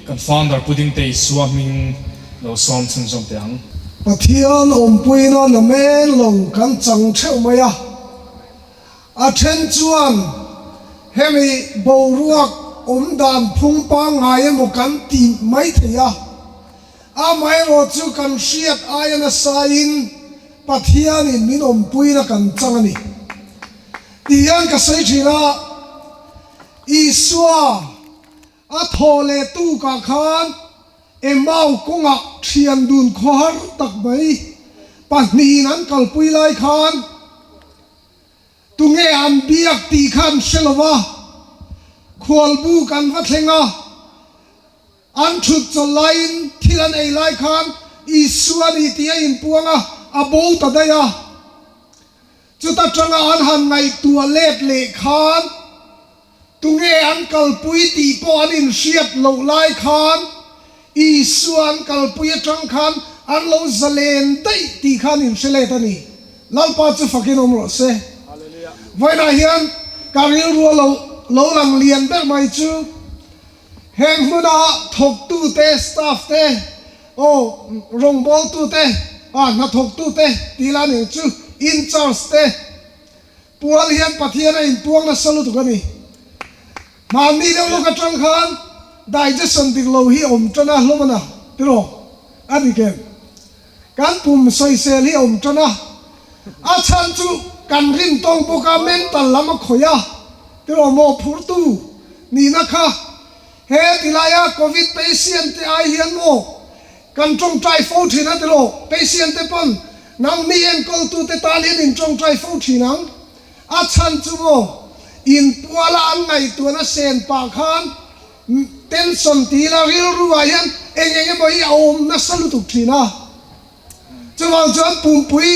Speaker 1: kan Founder Pu Dingte Isua hming lo sawm chhunzawm teh ang.
Speaker 5: Pathian awmpuina na men lo kan chang theuh mai a, a then chuan hemi boruak awm dan phung pangngai emaw kan ti mai thei a, amaherawh chu kan hriat aia nasain Pathianin min awmpuina kan chang a ni. Tih hian ka sawi thin a, Isua a thawh leh tukah khan Emau kawngah thian dun khawhar tak mai pahnihin an kalpui lai khan tunge an biak tih kha an hre lo va, khualbuk an va thleng a. An thut chawlh laiin thil an ei lai khan Isua ni tih a inpuang a, a bo ta daih a. Chuta tanga an han ngaihtuah let leh khan tunge an kalpui tih pawh an inhriat loh lai khan Isua an kalpui atang khan an lo zalen daih tih kha an inhre let a ni. Lalpa chu fakin awm rawh se. Vawiinah hian ka rilru a lo lo lang lian ber mai chu Heng hmuna thawktute, staff te, aw rawngbawltute, ah hnathawktute tih la nen chu in charge te pual hian Pathian a inpuang nasa lutuk a ni. Hmanni deuh lawk atang khan digestion dik lo hi awm tan a hlawm a na tiraw a dik em? Kan pum sawisel hi awm tan a, a chhan chu kan rin tawng bawk a mental lam a khawih a tiraw mawhphurtu nihna kha he tilaia covid patient te ai hian maw kan tawngtai fo thin a tiraw patient te pawn nangni enkawltu te tan hian in tawngtai fo thin ang a chhan chu maw inpuala an ngaihtuahna sen pah khan Tension ti ila rilru ah hian eng eng emaw hi a awm nasa lutuk thin a, chuvang chuan pumpui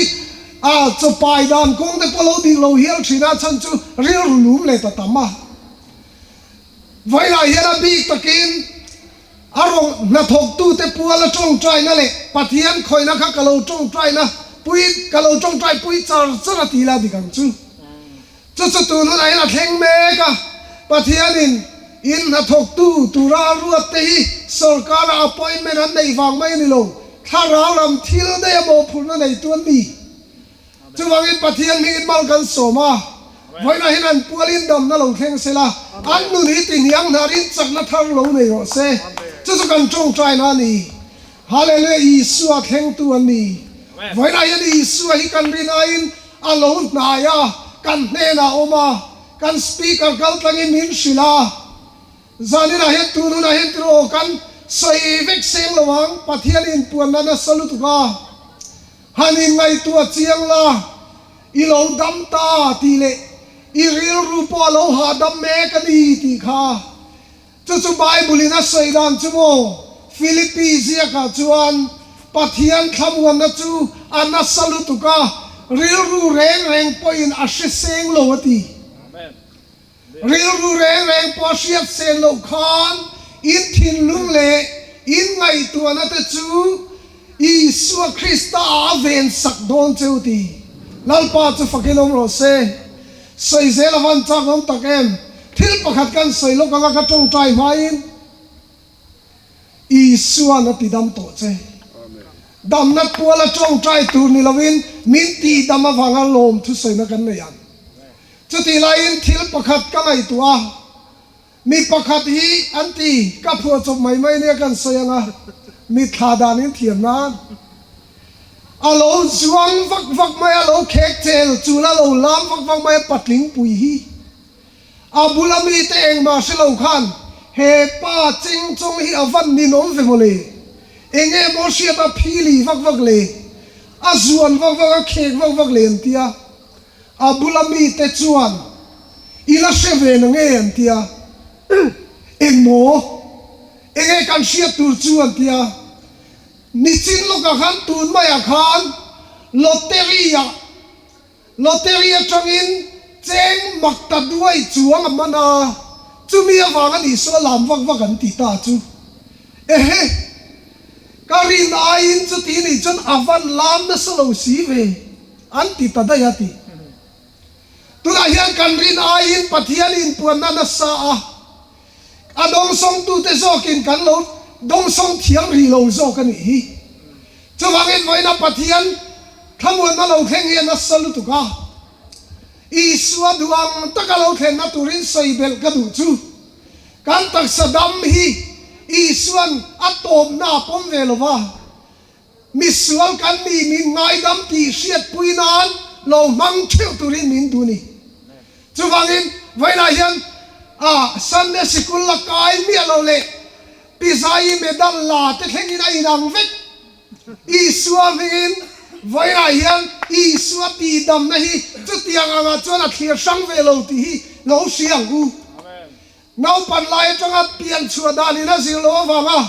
Speaker 5: ah chaw pai dan kawng te pawh lo dik lo hial thin a, chhan chu rilru lum leh ta tam a. Vawilah hian a bik takin a rawn hnathawk tute puala tawngtaina leh Pathian khawihna kha ka lo tawngtaina pui ka lo tawngtai pui char char a ti ila dik ang chu. Chu chu tun hunah hian a thleng mek a, Pathianin in hnathawktu tura a ruat te hi sorkara appointment an neih vang mai a ni lo, thlarau lam thil daih a mawhphurhna neitu an ni. Chuvangin Pathian hmingin mal kan sawm a, vawiinah hian an pualin damna lo thleng se la, an nun hi tihniang hnarin chakna thar lo nei rawh se. Chu chu kan tawngtaina a ni. Hallelujah Isua thlengtu an ni. Vawiinah hian Isua hi kan rin aiin a lo hnai a, kan hnenah a awm a, kan speaker kal tlangin min hrilh a. Zaninah hian tun hunah hian tiraw kan sawi vek seng lo ang, Pathian inpuanna nasa lutuk a, han inngaihtuah chiang la, i lo dam ta tih leh i rilru pawh a lo hahdam mek a ni tih kha. Chu chu Bible-in a sawi dan chu maw? Philippi ziakah chuan Pathian thlamuanna chu a nasa lutuk a, rilru reng reng pawhin a hre seng lo a ti. Rilru reng reng pawh a hriat sen loh khan in thinlung leh in ngaihtuahna te chu Isua Krista ah a ven sak dawn cheu ti. Lalpa chu fakin awm rawh se. Sawi zel a van chak awm tak em? Thil pakhat kan sawi lawk anga ka tawngtai hmain Isuan a ti dam tawh che. Damna puala tawngtai tur ni loin min tih dam avanga lawm thusawina kan nei ang. Chutih laiin thil pakhat ka ngaihtuah a, mi pakhat hi an ti, ka phuah chawp mai mai nia kan sawi anga, mitthla danin thiam nan a lo zuang vak vak mai a, lo khek chel chul a, lo lam vak vak mai a, patling pui hi a bula mite engmah hre lo khan he pa cheng chawng hi a van ninawm ve mawle, enge maw hriat a phili vak vak le, a zuan vak vak a, khek vak vak le an ti a. A bula mite chuan, I la hre ve na nge? an ti a. Engmaw? Enge kan hriat tur chu? an ti a. Nichin lawkah khan tun maiah khan lottery-ah lottery atangin cheng mak ta duai chuang a man a, chumi avanga nih saw lam vak vak an ti ta chu. Ehe! Ka rin aiin chuti nih chuan a van lam nasa lo si ve. An ti ta daih a ti. Tunah hian kan rin aiin Pathian inpuanna nasa a, a dawngsawngtute zawkin kan lo dawngsawng thiam rih lo zawk a nih hi. Chuvangin vawiina Pathian thlamuanna lo thleng hi a nasa lutuk a, Isua duh ang taka lo thlenna turin sawi belh ka duh chu, kan taksa dam hi Isuan a tawpna a pawm ve lo va, Misual kan ni min ngaidam tih hriatpui nan lo hmang theuh turin min duh ni. Chuvangin vawiinah hian a Sunday sikul la kai miah lo leh Pizaii medal la te thlengin a inang vek. Isua hmingin vawiinah hian Isua tihdamna hi chutiang angah chuan a thlir hrang ve lo tih hi lo hria ang u. Naupan lai atanga pian chhuah danin a zir loh avanga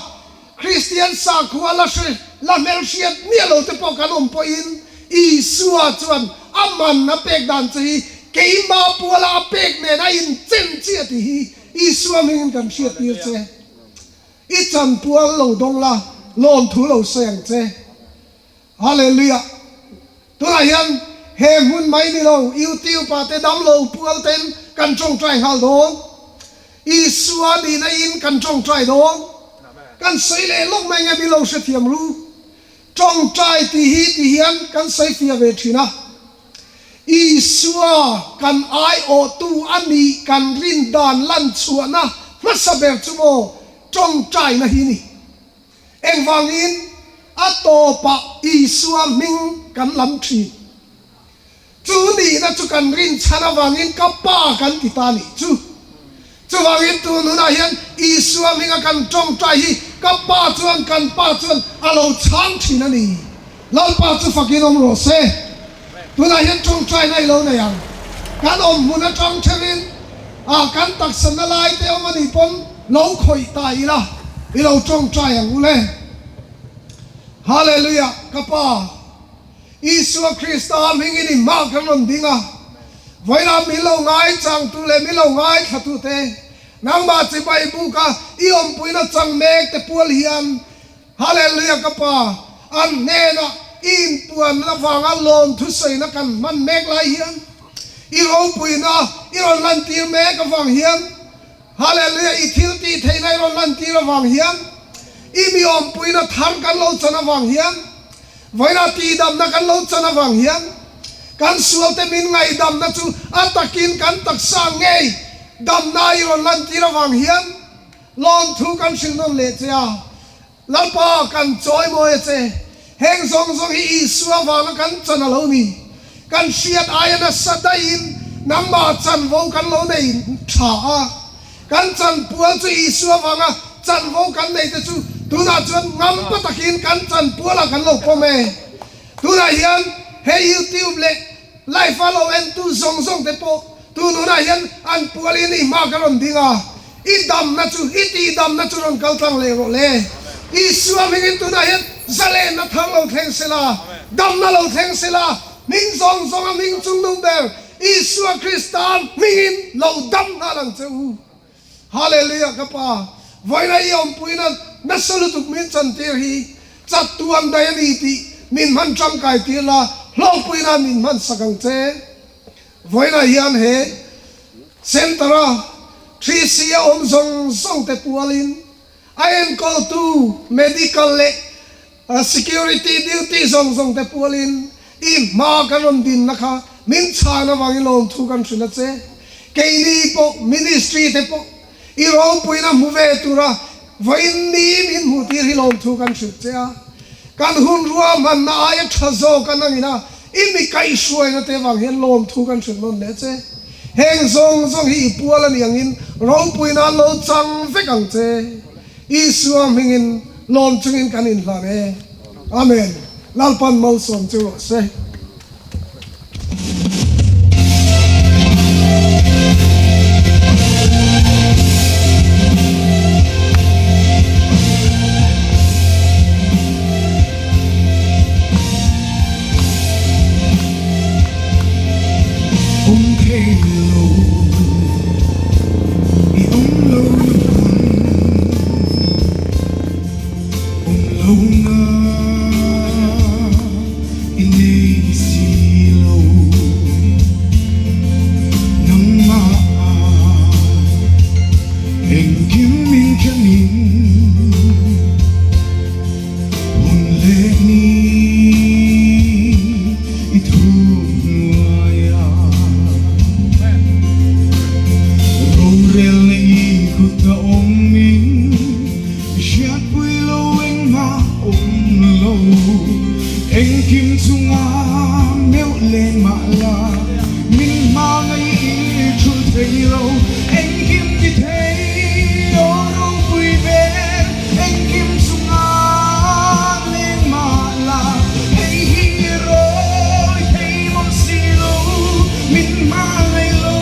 Speaker 5: Kristian sakhua la hre la hmelhriat miah lo te pawh kan awm pawhin Isua chuan a man a pek dan che hi keimah puala a pek nen a inchen chiah tih hi Isua hmingin kan hriattir che. I chanpual lo dawng la, lawmthu lo sawi ang che. Hallelujah! Tunah hian he hmun mai ni lo, YouTube ah te damlo pual ten kan tawngtai nghal dawn. Isua nihna in kan tawngtai dawn. Kan sawi leh lawk mai nge min lo hrethiam ru. Tawngtai tih hi ti hian kan sawi fiah ve thin a. Isua kan aiawhtu a nih kan rin dan lan chhuahna hmasa ber chu maw tawngtaina hi ni. Engvangin a tawpah Isua hming kan lam thin? Chu nihna chu kan rinchhan avangin ka Pa kan ti ta nih chu. Chuvangin tun hunah hian Isua hminga kan tawngtai hi ka Pa chuan kan Pa chuan a lo chhang thin a ni. Lalpa chu fakin awm rawh se. Tunah hian tawngtaina i lo nei ang. Kan awm hmun atang theuhin a kan taksa na lai te awm a nih pawn lo khawih ta ila i lo tawngtai ang u le. Hallelujah! Ka Pa, Isua Krista hmingin i hma kan rawn ding a, vawilah min lo ngaichangtu leh min lo ngaithlatute, nangmah chibai buka i awmpuina chang mek te pual hian Hallelujah ka Pa, an hnenah i inpuanna vanga lawm thusawiina kan hman mek lai hian, i ropuina i rawn lantir mek avang hian, Hallelujah i thil tih theihna i rawn lantir avang hian, i mi awmpuina thar kan lo chan avang hian, vawiinah tihdamna kan lo chan avang hian, kan sualte min ngaihdamna chu a takin kan taksa ngei damna i rawn lantir avang hian, Lawmthu kan hrilh nawn leh che a, Lalpa kan chawi mawi a che. Heng zawng zawng hi Isua vanga kan chan a lo ni. Kan hriat aia nasa daihin nangmah chanvo kan lo nei tha a. Kan chanpual chu Isua vanga chanvo kan nei te chu tunah chuan ngampa takin kan chanpualah kan lo pawm e. Tunah hian he YouTube leh Live a lo entu zawng zawng te pawh tun hunah hian an pualin i hma ka rawn ding a, i damna chu, i tihdamna chu rawn kal tlang leh rawh le. Isua hmingin tunah hian zalenna thar lo thleng sela, damna lo thleng sela, hming zawng zawnga hming chungnung ber Isua Krista hmingin lo dam nghal ang che u. Hallelujah ka pa, vawiina i awmpuina nasa lutuk min chantir hi chattuan daih a ni tih min hman tangkai tir la, hlawkpui nan min hman sak ang che. Vawiinah hian he Centre-a 3C a awm zawng zawng te pualin a enkawltu medical leh security duty zawng zawng te pualin i hma kan rawn dinna kha min chhan avangin lawmthu kan hrilh a che. Keini pawh ministry te pawh I ropuina hmu ve tura vawiin ni min hmuh tir hi lawmthu kan hrilh che a, kan hun ruahmanna aia tha zawk a nangin a i mi kaihhruaina te vang hian lawmthu kan hrilh nawn leh che. Heng zawng zawng hi i pual a ni angin ropuina an lo chang vek ang che. Isua hmingin lawm chungin kan inhlan e. Amen. Lalpan malsawm chu rawh se.
Speaker 6: Awm thei lo i awm lo na hmun awm lo na. I nei si lo nangmah ah engkim min khenin hun leh ni i thu hnuai ah rorel na i kut a awm in I hriatpui lo engmah awm lo, engkim chunga meuh len mah la, min hmangaih i thul thei lo, engkim ti thei aw ropui ber, engkim chunga leng mah la, hei hi rawi thei mawlh si lo, min hmangaih lo.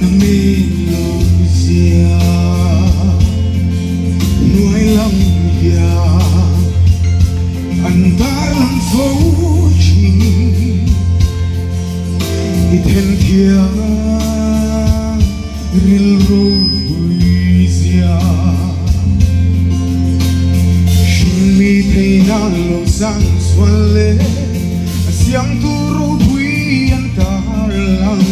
Speaker 6: Na min lo zia hnuai lam hian an dar lang fo thin i then thiam rilru pui zia hringmi theihna lo sang sual leh a siamtu ropui an tar lang.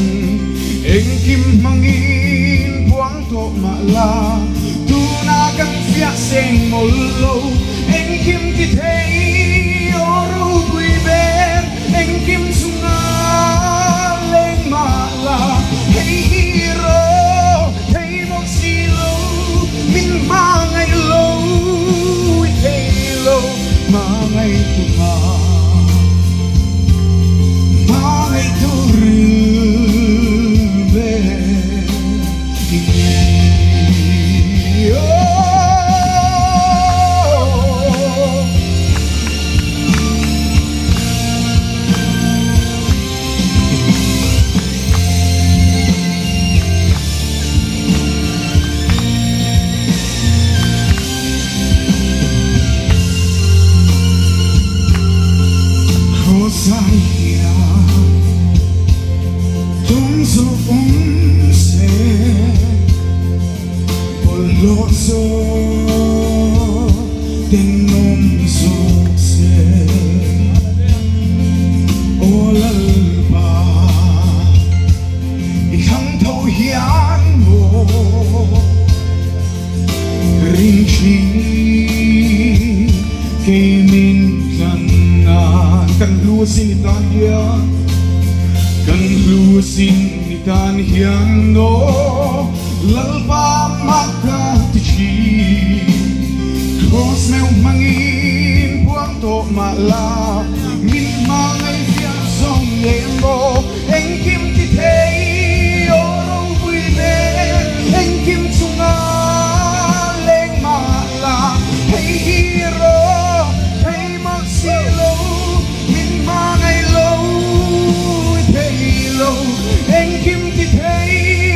Speaker 6: Engkim hmangin puang tawh mah la, tuna kan fiah seng mawlh lo. Engkim ti thei aw ropui ber, engkim chunga leng mah la, hei hi ro thei mawlh si lo, min hmangaih lo i thei lo, hmangaih tu hma. Ring thin kei min tlan nan kan hlu sin i tan hian kan hlu sin i tan hian aw Lalpa mah ka ti thin Cross meuh hmangin puang tawh mah la min hmangaih fiah zawng ngei maw Engkim ti thei aw ropui ber, engkim chunga leng mah la, hei hi rawh thei mawlh si lo, min hmangaih lo i thei lo, engkim ti thei.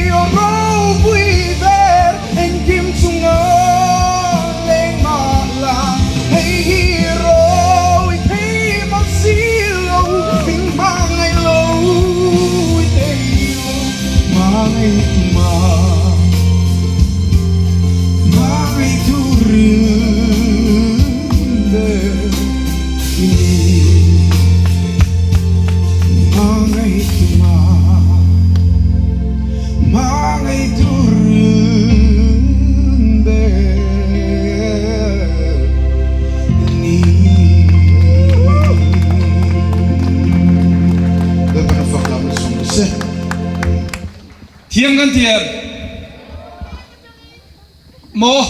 Speaker 1: Thiam kan ti em? Maw?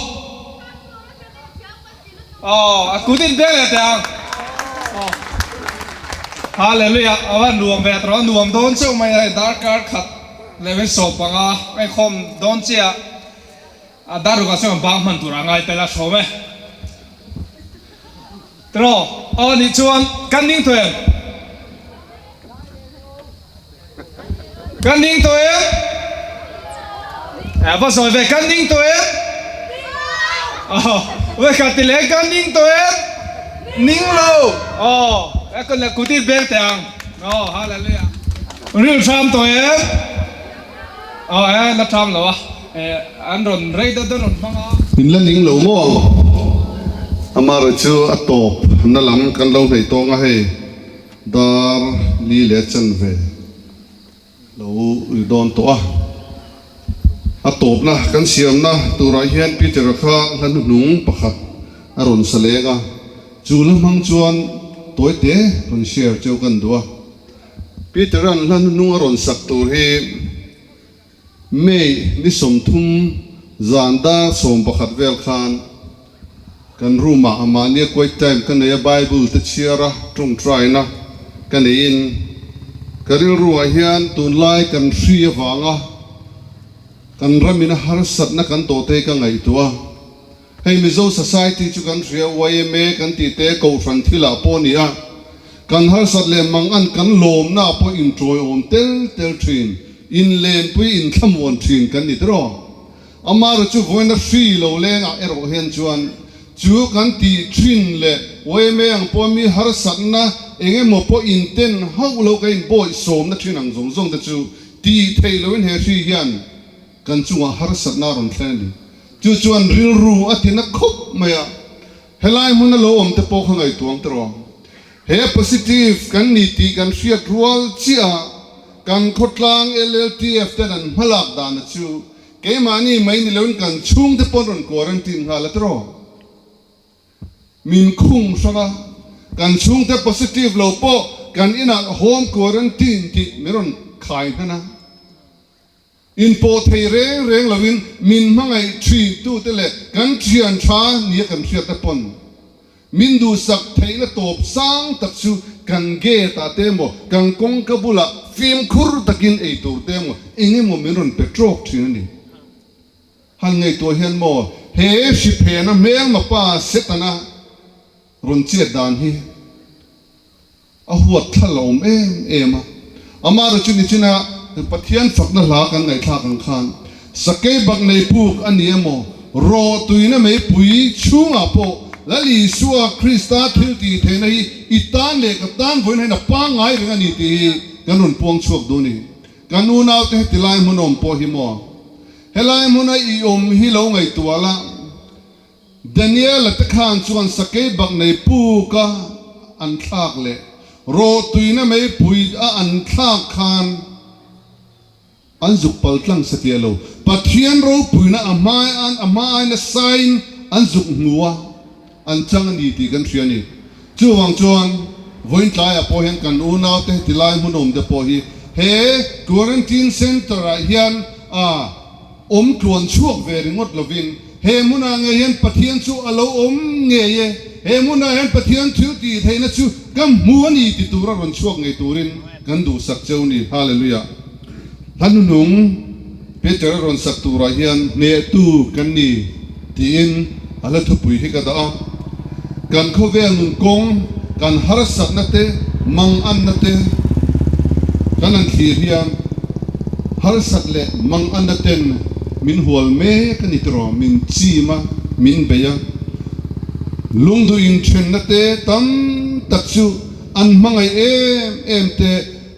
Speaker 1: Aw, a kut in beng leh teh ang. Aw. Hallelujah, a va nuam ve tawh a, nuam dawn chauh mai a hei darkar khat leh mai sawp panga a inkhawm dawn chiah a, dar rukah chuan bang hman turah a ngai tel a, hrawm e. Tiraw? Aw nih chuan kan ning tawh em? Kan ning tawh em? A va sawi ve kan ning tawh em? Aw ve khat ti leh kan ning tawh em? Ning lo. Aw e kan leh kutir beng teh ang. Aw hallelujah. Ril tham tawh em? Aw e la tham lo a. E an rawn rei deuh deuh rawn hmang a.
Speaker 7: In la ning lo maw? Amaherawhchu chu a tawp na lam kan lo hnaih tawng a hei. Dar li leh chanve lo ri dawn tawh a. A tawpna kan siamna turah hian Peter-a kha hla hnuhnung pakhat a rawn sa leng a, chu hla hmang chuan tawi te rawn share cheu kan duh a. Peter-a'n hla hnuhnung a rawn sak tur hi May ni 30 zan dar 11 vel khan kan room ah mahnia quiet time ka nei a, Bible te chhiar a, tawngtaina ka neiin ka rilru ah hian tunlai kan hri avanga kan ramin a harsatna kan tawh te hi ka ngaihtuah a. Hei Mizo Society chu kan hria yma kan tih te Kohhran thil ah pawh a ni a, kan harsat leh mang an kan lawmna ah pawh intawiawm tel tel thin, inlenpui inthlamuan thin kan ni tiraw. Amaherawh chu vawiina hri lo leng ah erawh hian chuan chu kan tih thin leh yma ang pawh mi harsatna eng emaw pawh inten hauh lo kan inbawihsawmna thin ang zawng zawng te chu tih theih loin he hri hian Kan chungah harsatna a rawn thleng a ni. Chu chuan rilru a tina khawp mai a, helai hmuna lo awm te pawh kha ngaihtuang te rawh. He positive kan ni tih kan hriat rual chiah a, kan khawtlang LLTF ten an hmalak dana chu keimahni mai ni loin kan chhungte pawn rawn quarantine nghal a ti rawh. Min khung hrang a, kan chhungte positive lo pawh kan inah home quarantine tih min rawn khai hnan a. Inpawh thei reng reng loin min hmangaih thin tute leh kan thian tha nia kan hriat te pawn min duhsak theihna tawp sang tak chu kan gate ah te emaw kan kawngka bulah fimkhur takin ei tur te emaw eng emaw min rawn pe trawk thin a ni. Han ngaihtuah hian maw he hriphena hmelma pa Setana rawn chet dan hi A huat thla la awm em em a. Amaherawh chu nichina Pathian fakna hla kan ngaihthlak ang khan sakei bak nei puk a ni emaw, rawh tuina meipui chhungah pawh Lal Isua Krista thil tih theihna hi i tan leh ka tan vawiin hian a pangngai reng a ni tih hi kan rawn puang chhuak duh a ni. Kan unaute heti lai hmun awm pawh hi maw? Helai hmuna i awm hi lo ngaihtuah la. Daniela te khan chuan sakei bak nei puk a an thlak leh rawhtuina meipui a an thlak khan an zuk pal tlang satliah lo. Pathian ropuina a hmai an a hma ai nasain an zuk hmu a, an chang a ni tih kan hria a ni. Chuvang chuan vawiin tlaiah pawh hian kan unaute heti lai hmunawm te pawh hi he quarantine centre ah hian a Awm tluan chhuak ve ringawt lovin, he hmunah ngei hian Pathian chu a lo awm ngei e, he hmunah hian Pathian thil tih theihna chu ka hmu a ni ti tura rawn chhuak ngei turin kan duhsak cheu ni. Hallelujah! Hla hnuhnung Peter a rawn sak turah hian hnehtu kan ni tiin a hla thupui hi ka dah a. Kan khawvel nun kawng, kan harsatna te, manganna te kan han thlir hian harsat leh manganna ten min hual mek a ni tiraw, min chim a, min bei a. Lungduh inthenna te tam tak chu an hmangaih em em te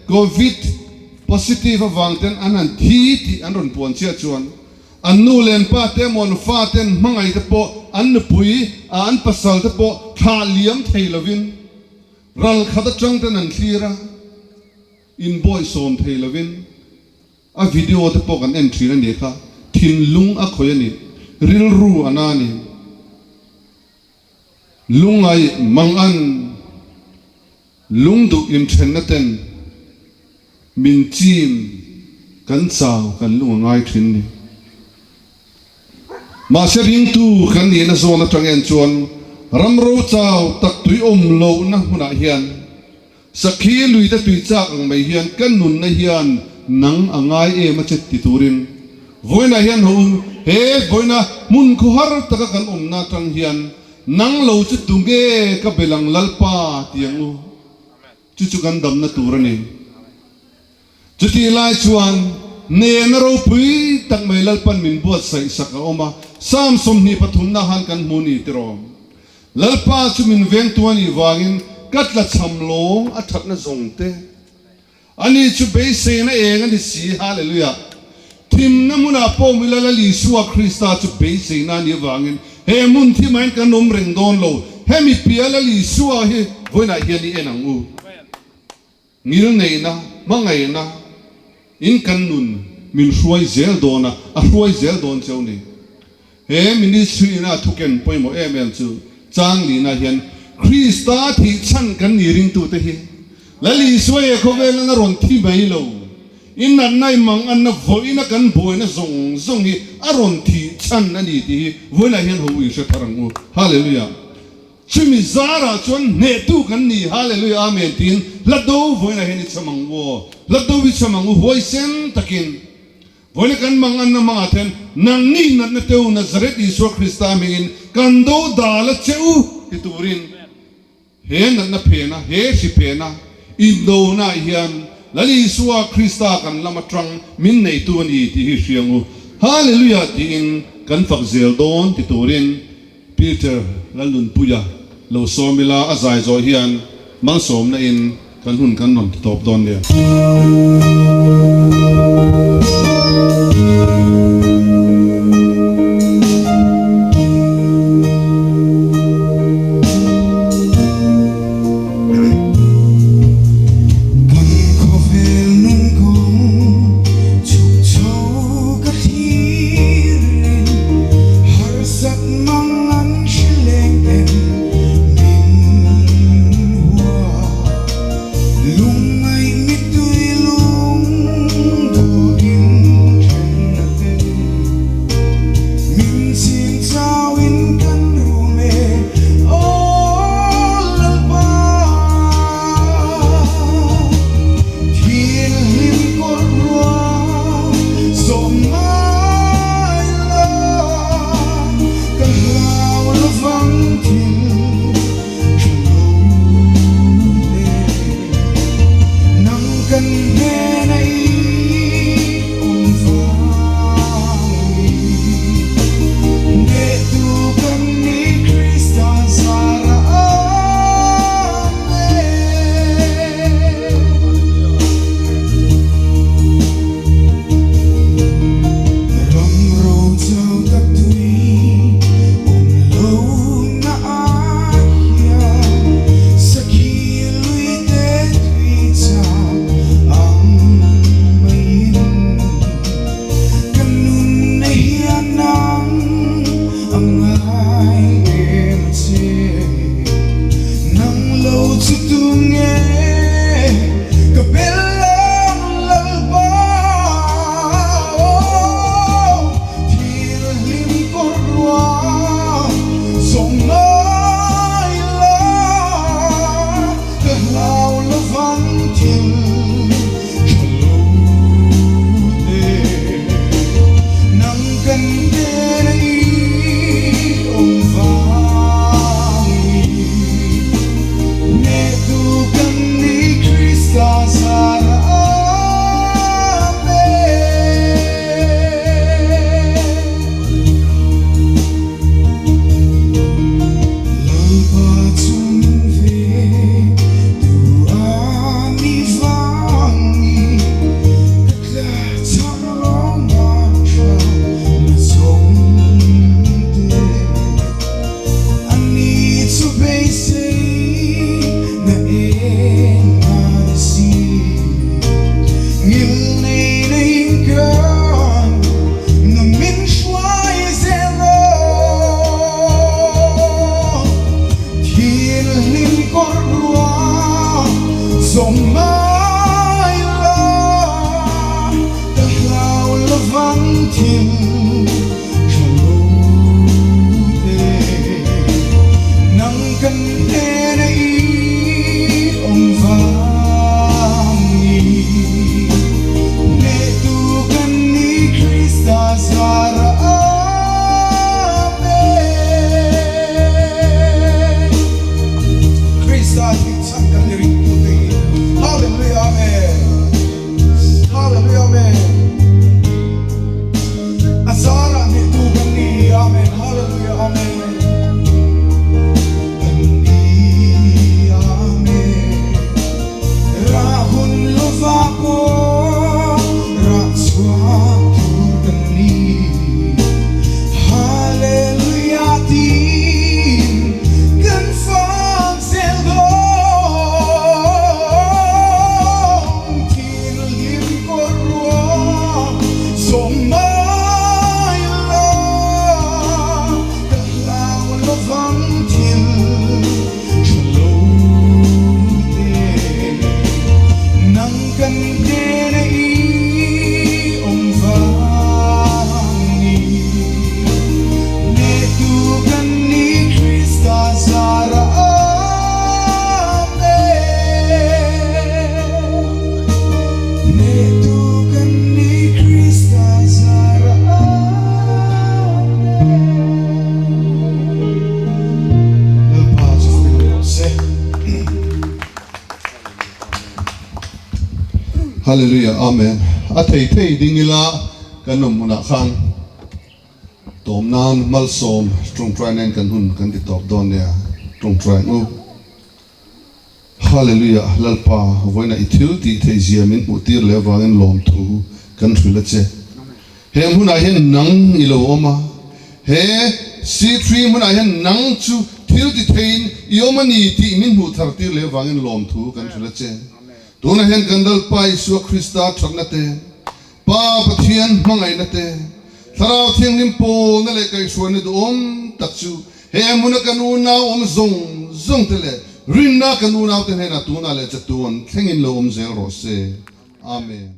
Speaker 7: Covid positive avang ten an han thi tih an rawn puan chiah chuan An nu leh an pa te emaw an fa te an hmangaih te pawh an nupui a an pasal te pawh thlah liam thei lovin ral khat atang ten an thlir a, inbawihsawm thei lovin a video te pawh kan en thin a nih kha, thinlung a khawih a ni, rilru a na a ni. Lungngaih mang an lungduh inthenna ten min chim. Kan chau, kan lung a ngai thin ni. Mahse ringtu kan nihna zawn atang en chuan ram ro chau tak tui awm lohna hmunah hian sakhi luite tui chak ang mai hian kan nunna hian nang a ngai em a che ti turin vawiinah hian ho u, he vawiina hmun khawhar taka kan awmna atang hian nang lo chu tunge ka bel ang Lalpa ti ang u. Chu chu kan damna tur a ni. Chutih lai chuan nena ropui tak mai Lalpan min buatsaih sak a awm a, Psalm 23 han kan hmu ni tiraw? Lalpa chu min vengtu a nih vangin ka tlachham lawng a thatna zawng te. Ani chu beiseina eng a ni si, Hallelujah! Thimna hmunah pawh mila Lal Isua Krista chu beiseina a nih avangin he hmun thimahin kan awm reng dawn lo. Hemi piah Lal Isua hi vawiinah hian i en ang u. Ngilneihna, hmangaihna in kan nun min hruai zel dawn a, a hruai zel dawn cheu ni. He ministry ina thuken pawimawh em em chu chang lihna hian Krista thih chhan kan ni ringtute hi Lal Isua he khawvel a rawn thi mai lo. In natna i mang anna vawiina kan buaina zawng zawng hi a rawn thih chhan a ni tih hi vawiinah hian ho i hre thar ang u. Hallelujah. Chumi zarah chuan hnehtu kan ni, Hallelujah Amen tiin hla do vawiinah hian i cham ang u aw. Hla do i cham ang u huaisen takin. Vawiina kan mang anna hmangah ten nangni natna te u Nazareth Isua Krista hmingin kan do dal a che u ti turin he natna phena, he hri phena indona hian Lal Isua Krista kan lam atang min neitu a ni tih hi hriang u. Hallelujah tiin kan fak zel dawn ti turin Peter Lalnunpuia lo sawm ila a zai zawh hian malsawmna in kan hun kan rawn ti tawp dawn nia.
Speaker 6: Kan khawvel nun kawng chhuk chho ka thlir in harsat mang an hre leng ten min hua. Lungngaih mittui lung dawhin then a ten min chim chau in kan rum e aw Lalpa. Thil hlim kawr rua zawm ngai la, ka hlau lovang thil tha lo te. Nang kan hnena i awm vangin, hnehtu kan ni Krista zara Ram ro chau tak tui awm lo na ah hian sakhi lui te tui chak ang maiin ka nunna hian nang a ngai em a che. Nang lo chu tu nge ka bel ang Lalpa aw thil hlim kawr rua zawng ngai la ka hlau lovang thil tha lo te nang kan hnena i awm vangin hnehtu kan ni Krista zara Amen. Lalpa chung ve tu a ni vangin ka tla cham lawng a tha na zawng te. A ni chu beisei na eng a ni si. Ngil nei nei kan na min hruai zel aw. Thil hlim kawr rua zawm ngai la ka hlau. hnena i awm vang ni. Hnehtu kan ni Krista zara Amen. Krista thih chhan kan ni ringtute hi. Hallelujah Amen. Hallelujah Amen. A zarah hnehtu kan ni Amen. Hallelujah Amen. Kan ni Amen. Rah hun lova pawh rah chhuak tur kan ni. Hallelujah tiin kan fak zel dawn. Thil hlim kawr ruah zawm mai la, ka hlau lovang thil tha lo te. Nang kan hnena i awm vang ni. Hnehtu kan ni Krista zara Amen. Hnehtu kan ni Krista zara Amen.
Speaker 4: Lalpa chu fakin awm rawh se.
Speaker 7: Hallelujah Amen. A thei thei ding ila kan awm hunah khan tawm nan malsawm tawngtai nen kan hun kan ti tawp dawn nia tawngtai ang u. Hallelujah Lalpa vawiinah i thil tih theih zia min hmuh tir leh avangin lawmthu kan hrilh a che. He hmunah hian nang i lo awm a, he C-three hmunah hian nang chu thil ti theiin i awm a ni tih min hmuh thar tir leh avangin lawmthu kan hrilh a che. Tunah hian kan Lalpa Isua Krista thatna te, Pa Pathian hmangaihna te, Thlarau Thianghlim pawlna leh kaihhruaina duhawm tak chu he hmuna kan unau awm zawng zawng te leh rinna kan unaute hnenah tunah leh chatuan thlengin lo awm zel rawh se. Amen.